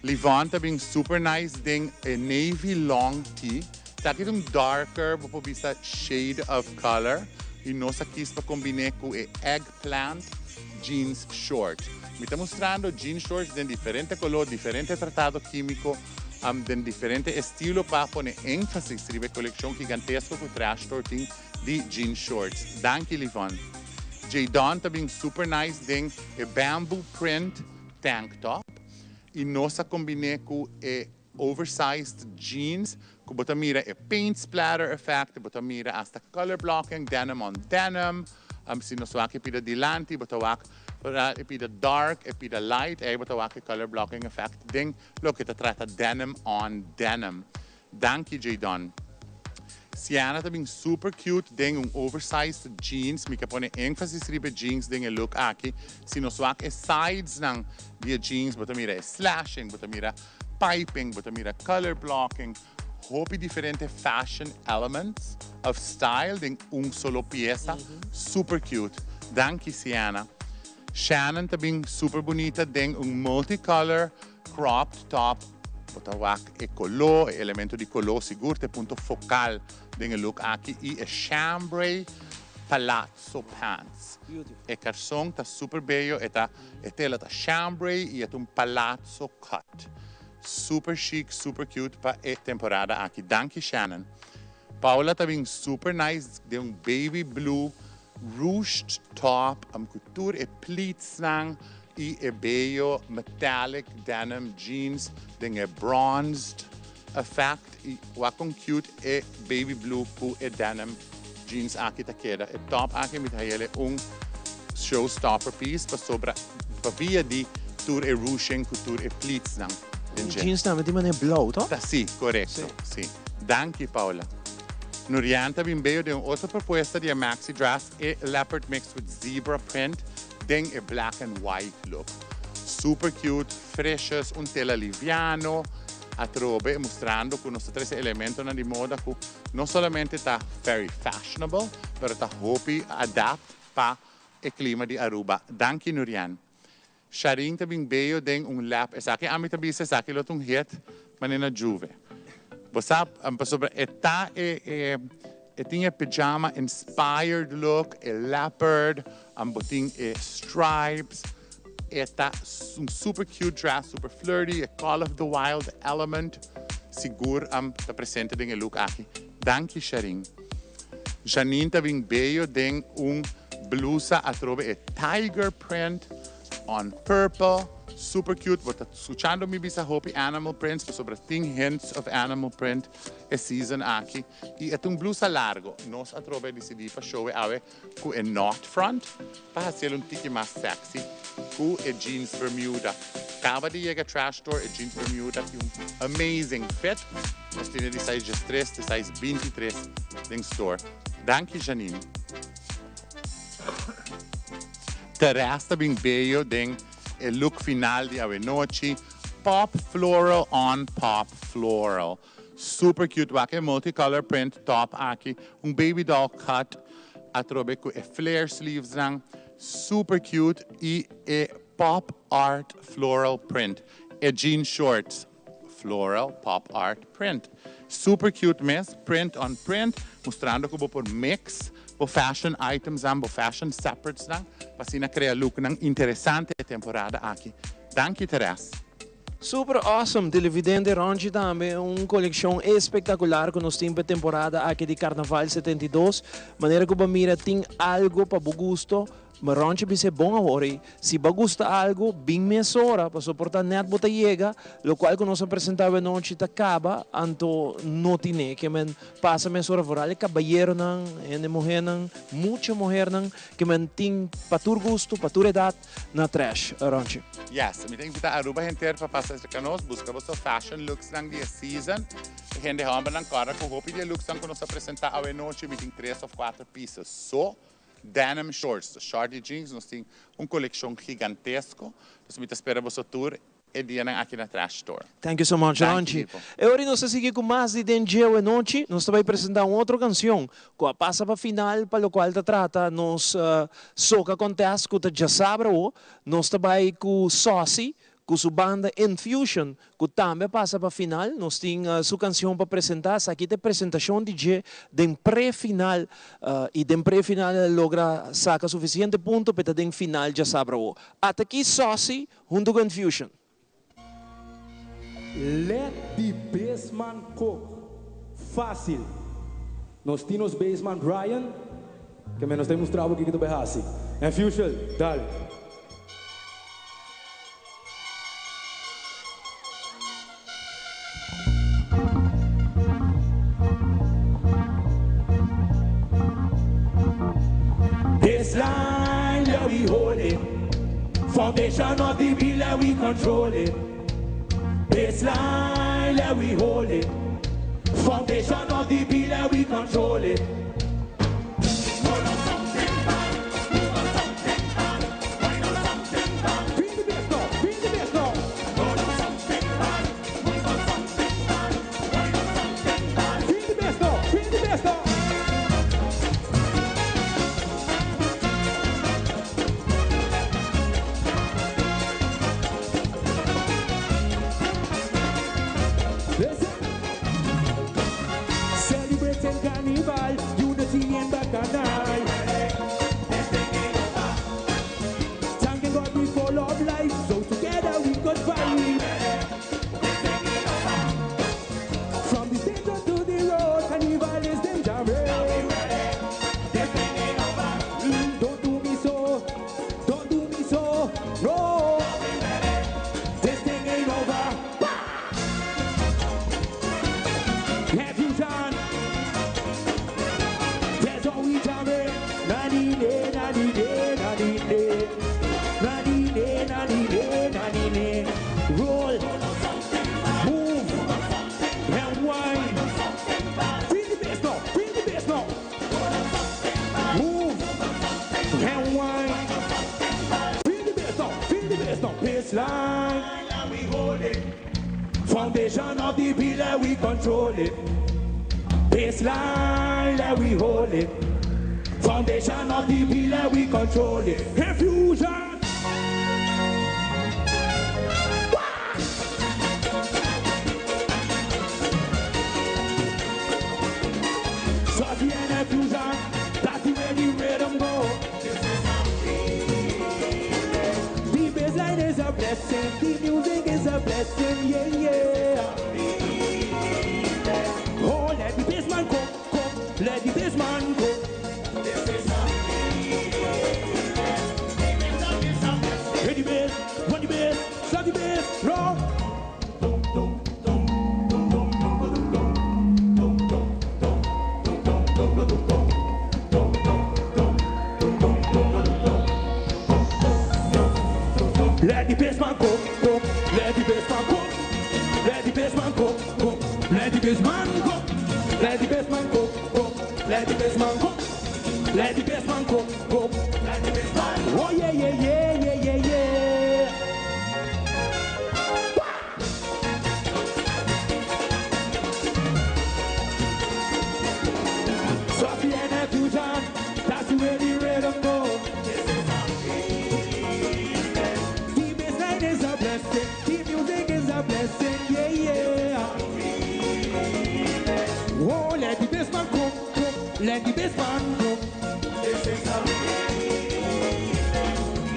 [SPEAKER 2] Livon ta bin super nice den e navy long tee. Esaki ta un darker, bo por bisa shade of color y nos a kies pa combine cu e eggplant jeans short. Mi ta mustrando jean shorts den diferente color, diferente tratado quimico. Den diferente estilo pa pone énfasis riba e kolekshon gigantesko ku Trash Store tin di jean shorts. Danki Livon. Jadon ta bin super nice den e bamboo print tank top i nos a kombiné ku e oversized jeans ku bo ta mira e paint splatter effect, bo ta mira hasta color blocking, denim on denim. Si nos wak e pida dilanti bo ta wak e pida dark, e pida light, ei bo ta wak e color blocking effect den Loke ta trata denim on denim. Danki Jadon. Sienna ta bin super cute den un oversized jeans. Mi ke pone enfasis riba e jeans den e look aki. Si nos wak e sides nan di e jeans bo ta mira e slashing, bo ta mira piping, bo ta mira color blocking. Hopi diferente fashion elements of style den un solo piesa. Super cute. Danki Sienna. Shannon ta bin super bunita den un multicolor cropped top. Bo ta wak e color, e elemento di color sigur ta e punto focal den e look aki y e chambray palazzo pants. E carson ta super bello, e ta e tela ta chambray y e ta un palazzo cut. Super chic, super cute pa e temporada aki. Danki Shannon. Paula ta bin super nice den un baby blue Ruched top am cu tur e pleatsnan y e bello metallic denim jeans den e bronzed effect y wak con cute e baby blue cu e denim jeans aki ta keda. E top aki mi ta hayele un show stopper piece pasobra pa via di tur e ruching cu tur e pleatsnan den dje.
[SPEAKER 1] Jeans tambe tin manera blauw toch?
[SPEAKER 2] Ta si, corecto, si. Danki Paula. Nurian ta bin beyo den un otro propuesta di e maxi dress, e leopard mixed with zebra print den e black and white look. Super cute, freshes, un tela liviano, atrobe mustrando cu nos ta trece elementonan di moda cu no solamente ta very fashionable, pero ta hopi adapt pa e clima di Aruba. Danki Nurian. Sharin ta bin beyo den un lap. Esaki ami ta bisa esaki lo ta un hit manera na Juve. Bo sa pasobra e ta e e e tin e pyjama inspired look, e leopard, bo tin e stripes. E ta un super cute dress, super flirty, e call of the wild element sigur ta presente den e look aki. Danki Sharin. Janine ta bin beyo den un blusa atrobe e tiger print on purple. Super cute. Bo ta scuchando mi bisa hopi animal prints pasobra tin hints of animal print e season aki. Y e ta un blusa largo. Nos atrobe a dicidi pa show e awe cu e knot front pa haciel un tiki mas sexy cu e jeans bermuda. Caba di yega Trash Store e jeans bermuda tin un amazing fit. Nos tene di size diestres te size bintitres den store. Danki Janine. Teres ta bin beyo den e look final di awenochi. Pop floral on pop floral. Super cute wak e multicolor print top aki un baby doll cut atrobe cu e flare sleeves nan super cute y e pop art floral print e jean shorts floral pop art print super cute mes print on print mustrando cu bo por mix bo fashion items nan bo fashion separates nan pa asina crea look nan interesante e temporada aki danki Teres.
[SPEAKER 1] Super awesome televidente Ronchi tambe un coleccion espectacular cu nos tin pa e temporada aki di Carnaval 72 manera cu bo mira tin algo pa bo gusto ma Ronchi bisa e bon awor y si bo a gusta algo bin mesora pasobra por ta net bo ta yega locual cu nos a presenta awe nochi ta caba anto no tine ke men pasa mesora vooral e cabayeronan hende muhernan mucha muhernan ke men tin pa tur gusto pa tur edad. Na trash, Ronchi.
[SPEAKER 2] Yes, mi ta invita Aruba henter pa pasa cerca nos, busca boso fashion looks nan di e season. E hende hombernan corda cu hopi di e looks nan cu nos a presenta awe nochi, mi tin tres of cuater pieces so. Denim shorts, shorty jeans, nos tin un coleccion gigantesco. Dus mi ta spera boso tur E dianan aki na Trash Store.
[SPEAKER 1] Thank you so much
[SPEAKER 2] Danki
[SPEAKER 1] Ronchi.
[SPEAKER 2] Pipo.
[SPEAKER 1] E ora nos ta sigui cu mas di Den Djeu e nochi. Nos ta bay presenta un otro cancion cu a pasa pa final pa locual ta trata nos Soca Contest cu ta djasabra awo. Nos ta bay cu Saucy cu su banda Infusion cu tambe a pasa pa final. Nos tin su cancion pa presenta. Esaki ta e presentacion di dje den pre-final y den pre-final el a logra saca suficiente punto pa e ta den final djasabra awo. Ata aki Saucy Hunto cu Infusion.
[SPEAKER 13] Let the bassman cook. Fásil. Nos tin nos bassman Brian, ke men nos ta mustra bo kiko ta bai hasi. Enfusion, dale.
[SPEAKER 5] This line that we hold it, foundation of the bill that we control it. This line that we hold it, foundation of the bill that we control it. Celebrating Carnival, unity and bacchanal. Thanking God we full of life, so together we could vibe. From the stage to the road, Carnival is them jamming. Don't do me so, don't do me so, no. This thing ain't over. Have you done? That's all we jamming. Nani ne, nani ne, nani ne. Nani ne, nani ne, nani ne. Roll, move, and wine. Feel the bass now, feel the bass now. Move, and wine. Feel the bass now, feel the bass now. Bassline, we hold it. Foundation of the pillar, we control it. Baseline, that we hold it. Foundation of the pillar, we control it. Infusion. Saucy and infusion, that's the way the rhythm go. The bassline is a blessing, the music is a blessing, yeah, yeah. Oh, let the bassman cook, cook, let the bassman cook. Hit the bass, run the bass, slap the bass, roll. Let the bassman cook, cook, let the bassman cook, let the bassman cook, cook, let the bassman cook, let the bassman cook, cook, let the bassman cook, let the bassman cook, cook, let the bassman. Oh yeah, yeah, yeah, yeah, yeah, yeah. Sophie and Fusion, that's the way the rhythm go. The bassline is a blessing, the music is a blessing, yeah, yeah. Oh, let the bassman cook, cook, let the bassman cook. This is a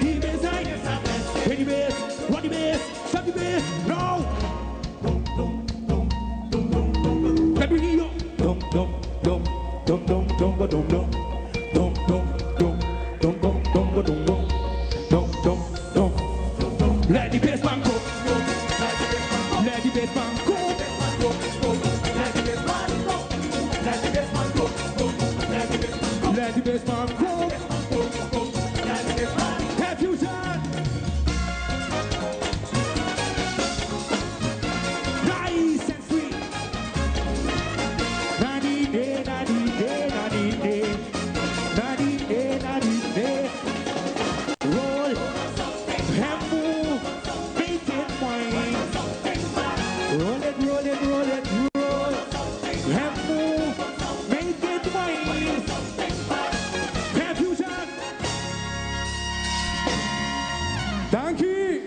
[SPEAKER 5] The bassline is a blessing. Hit the bass, run the bass, stop the bass, no. Let me hear you. Dum dum dum dum dum dum ba dum dum dum dum dum dum dum dum ba dum dum dum dum dum. Let the bassman cook. Let the bassman cook. Let the bassman cook. Let the bassman cook. Let the bassman cook. Let the bassman. Confusion. Nice and sweet. Nani ne, nani ne, nani ne. Nani ne, nani ne. Roll and move, make it wine. Roll it, roll it, roll it, roll. And move, make it wine. Confusion.
[SPEAKER 13] Thank you.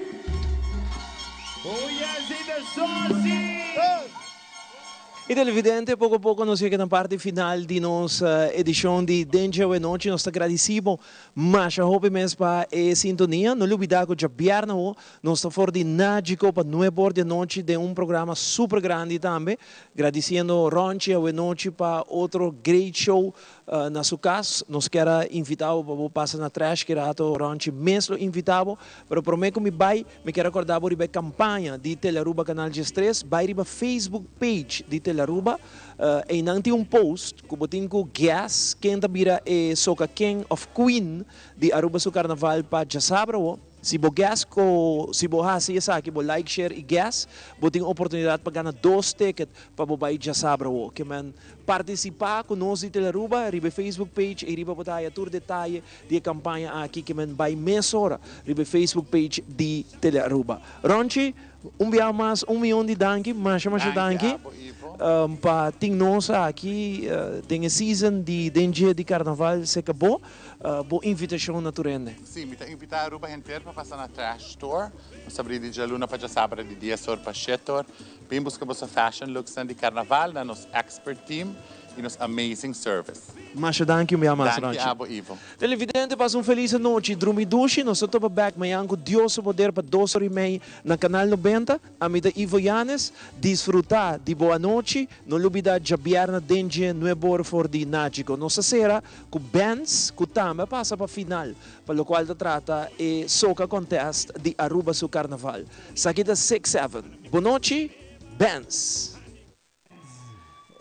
[SPEAKER 7] Oh yes, in the saucy!
[SPEAKER 1] Y televidente, poco poco nos yega na parti final di nos edicion di Den Dje Awenochi. Nos ta gradici bo masha hopi mes pa e sintonia. No lubida cu djabièrnè awo nos ta for di Nagico pa nuebe or di anochi den un programa super grandi tambe. Gradiciendo Ronchi awenochi pa otro great show na su cas. Nos kier a invita bo pa bo pasa na Trash ki rato Ronchi mes lo invita bo. Pero prome cu mi bay, Mi kier acorda bo riba e campaña di Telearuba Canal 13, bay riba Facebook page di Telearuba, eynan tin un post cu bo tin cu guess ken ta bira e soca king of queen di Aruba su carnaval pa djasabra awo. Si bo guess cu si bo haci esaki, bo like, share y guess, bo tin oportunidad pa gana dos ticket pa bo bay djasabra awo. Ke men participa cu nos di Telearuba riba e Facebook page ey riba bo ta haya tur detaye di e campaña aki ke men bay mesora riba e Facebook page di Telearuba. Ronchi, un biaha mas un miyon di danki, masha masha danki pa tin nos aki den e season di den dje di Carnaval se cabo. Bo invitacion na tur hende.
[SPEAKER 2] Sí, mi ta invita Aruba henter pa pasa na Trash Store. Nos ta bri di djaluna pa djasabra di dies or pa shet or. Bin busca boso fashion looksnan di Carnaval na nos expert team. Y nos amazing service.
[SPEAKER 1] Masha danki un bia mas
[SPEAKER 2] Danki
[SPEAKER 1] Ronchi.
[SPEAKER 2] abo Ivo.
[SPEAKER 1] Televidente pasa un feliz anochi drumi dushi nos ta topa bek mañan ku Dios su poder pa dos ora y mei na Canal 90 ami ta Ivo Yanez disfruta di bo anochi no lubida djabièrnè den dje nuebe ora for di Nagico nos ta sera ku bands ku tambe a pasa pa final pa lokual ta trata e soca contest di Aruba su carnaval saki ta six seven bonochi bands.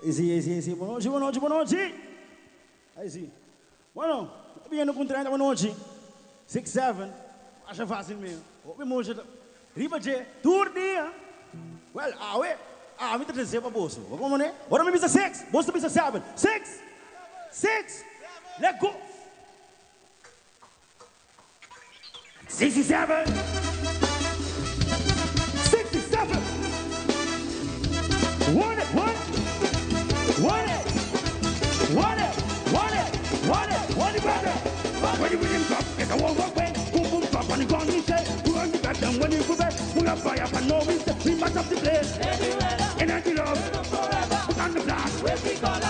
[SPEAKER 18] Ezi, ezi, ezi, bonochi, bonochi, bonochi. Ezi. Bueno, ta biniendo cu un 30 bonochi. Six, seven. Masha facil mi. Hopi mucha ta riba dje tur dia. Well, awe, ami ta trece pa boso. Bo como ne? Ora mi bisa six, boso ta bisa seven. Six! Six! Let go! 67 67 One it, one One it One it, one it, one it, one it, brother. When you rhythm drop, it's a war walk way. Boom boom drop on the ground, we say. We run the back, then when you go back, we are fire for no reason. We mash up the place. Energy love. Put on the blast.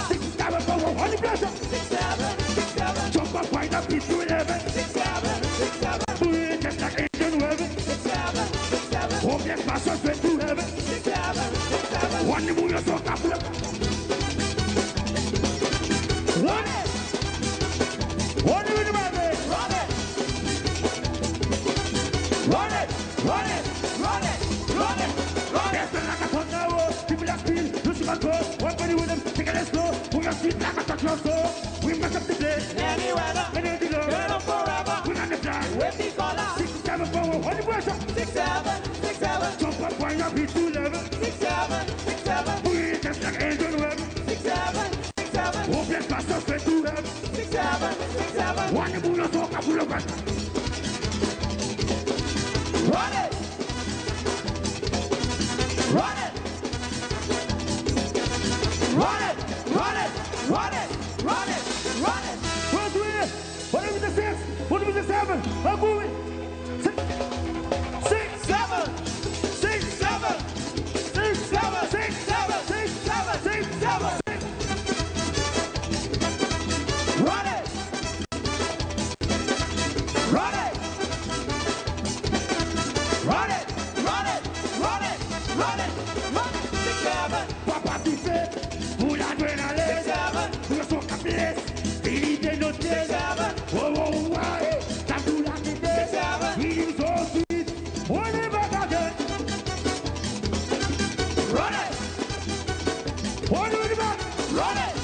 [SPEAKER 18] 67 for one pressure. 67, 67. Jump up, wind up, beat to 11. 67, 67. We just like Asian women. 67, 67. Hope yes, pass us straight to heaven. 67, 67. One move your soul, up. One. One with the baby. Run it. Run it, run it, run it, run it, run it. Yes, like a thunder, people are spin, you see my go. One body with them, take it slow. We are sweet like a touch so. We mess up the place. Any weather, any love, girl up forever. We on the fly, with the color. 6 7 4 1, the pressure. 6 7, 6 7. Jump up, wind up, hit to 11. 6 7, 6 7. We just like angel web. 6 7, 6 7. Hope yes, pass us straight to heaven. 6 7, 6 7. One the bull, so a full of Run it! Run it! Run it! Run it! Run it! Run it! Run it! 1, 2, 3, 1, 2, 6, 1, 2, 7, 1, 2, 6, 7, 6, 7, 6, 7, 6, 7, 6, 7, 6, 7, 6. Run it! Run it! Run it! Run it! Run it! Run it! Run it! 6 7. Papa dice, full adrenaline. 6 7. We are so happy. Feel it no 6 7. Oh oh why? Time to lock it 6 7. Feeling so sweet. One back again. Run it! One in the back. Run it!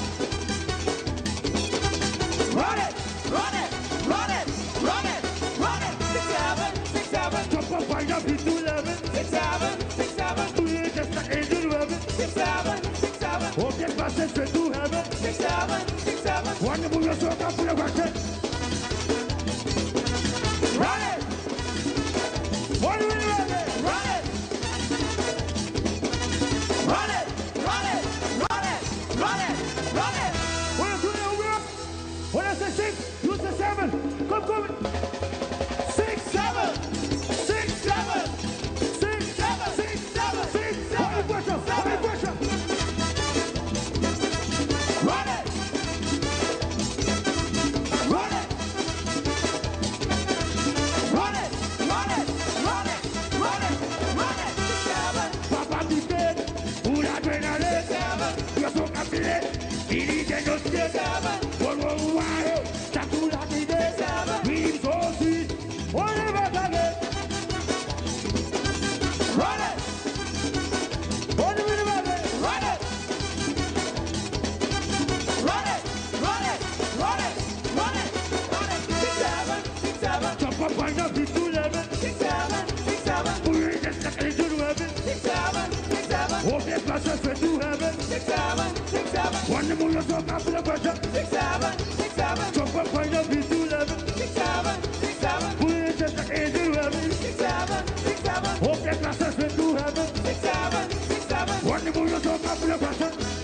[SPEAKER 18] Run it! Run it! Run it! Run it! Run it! 6 7. 6 7. Jump up, wind up, hit to 11. 6 7. 6 7. We just like angel heaven. 6 7. 6 7. Hope yes, pass straight to heaven. 6 7. 6 7. One move your soul, full of action. Run it! One in the Run it! Run it! Run it! Run it! Run it! Run it! 1, 2, 3, When I say 6, you say 7. Come, come. 6, 7, 6, 7, 6, 7, 6, 7, 6, 7. Pressure, pressure. Hope your glasses went to heaven.
[SPEAKER 5] 6, 7, 6, 7.
[SPEAKER 18] One the moon so up the pressure.
[SPEAKER 5] 6, 7, 6, 7.
[SPEAKER 18] Jump up find a beat to 11.
[SPEAKER 5] 6, 7, 6, 7.
[SPEAKER 18] Put it just like angel heaven.
[SPEAKER 5] 6, 7, 6, 7.
[SPEAKER 18] Hope your glasses went to heaven.
[SPEAKER 5] 6, 7, 6, 7.
[SPEAKER 18] One the moon so up the pressure.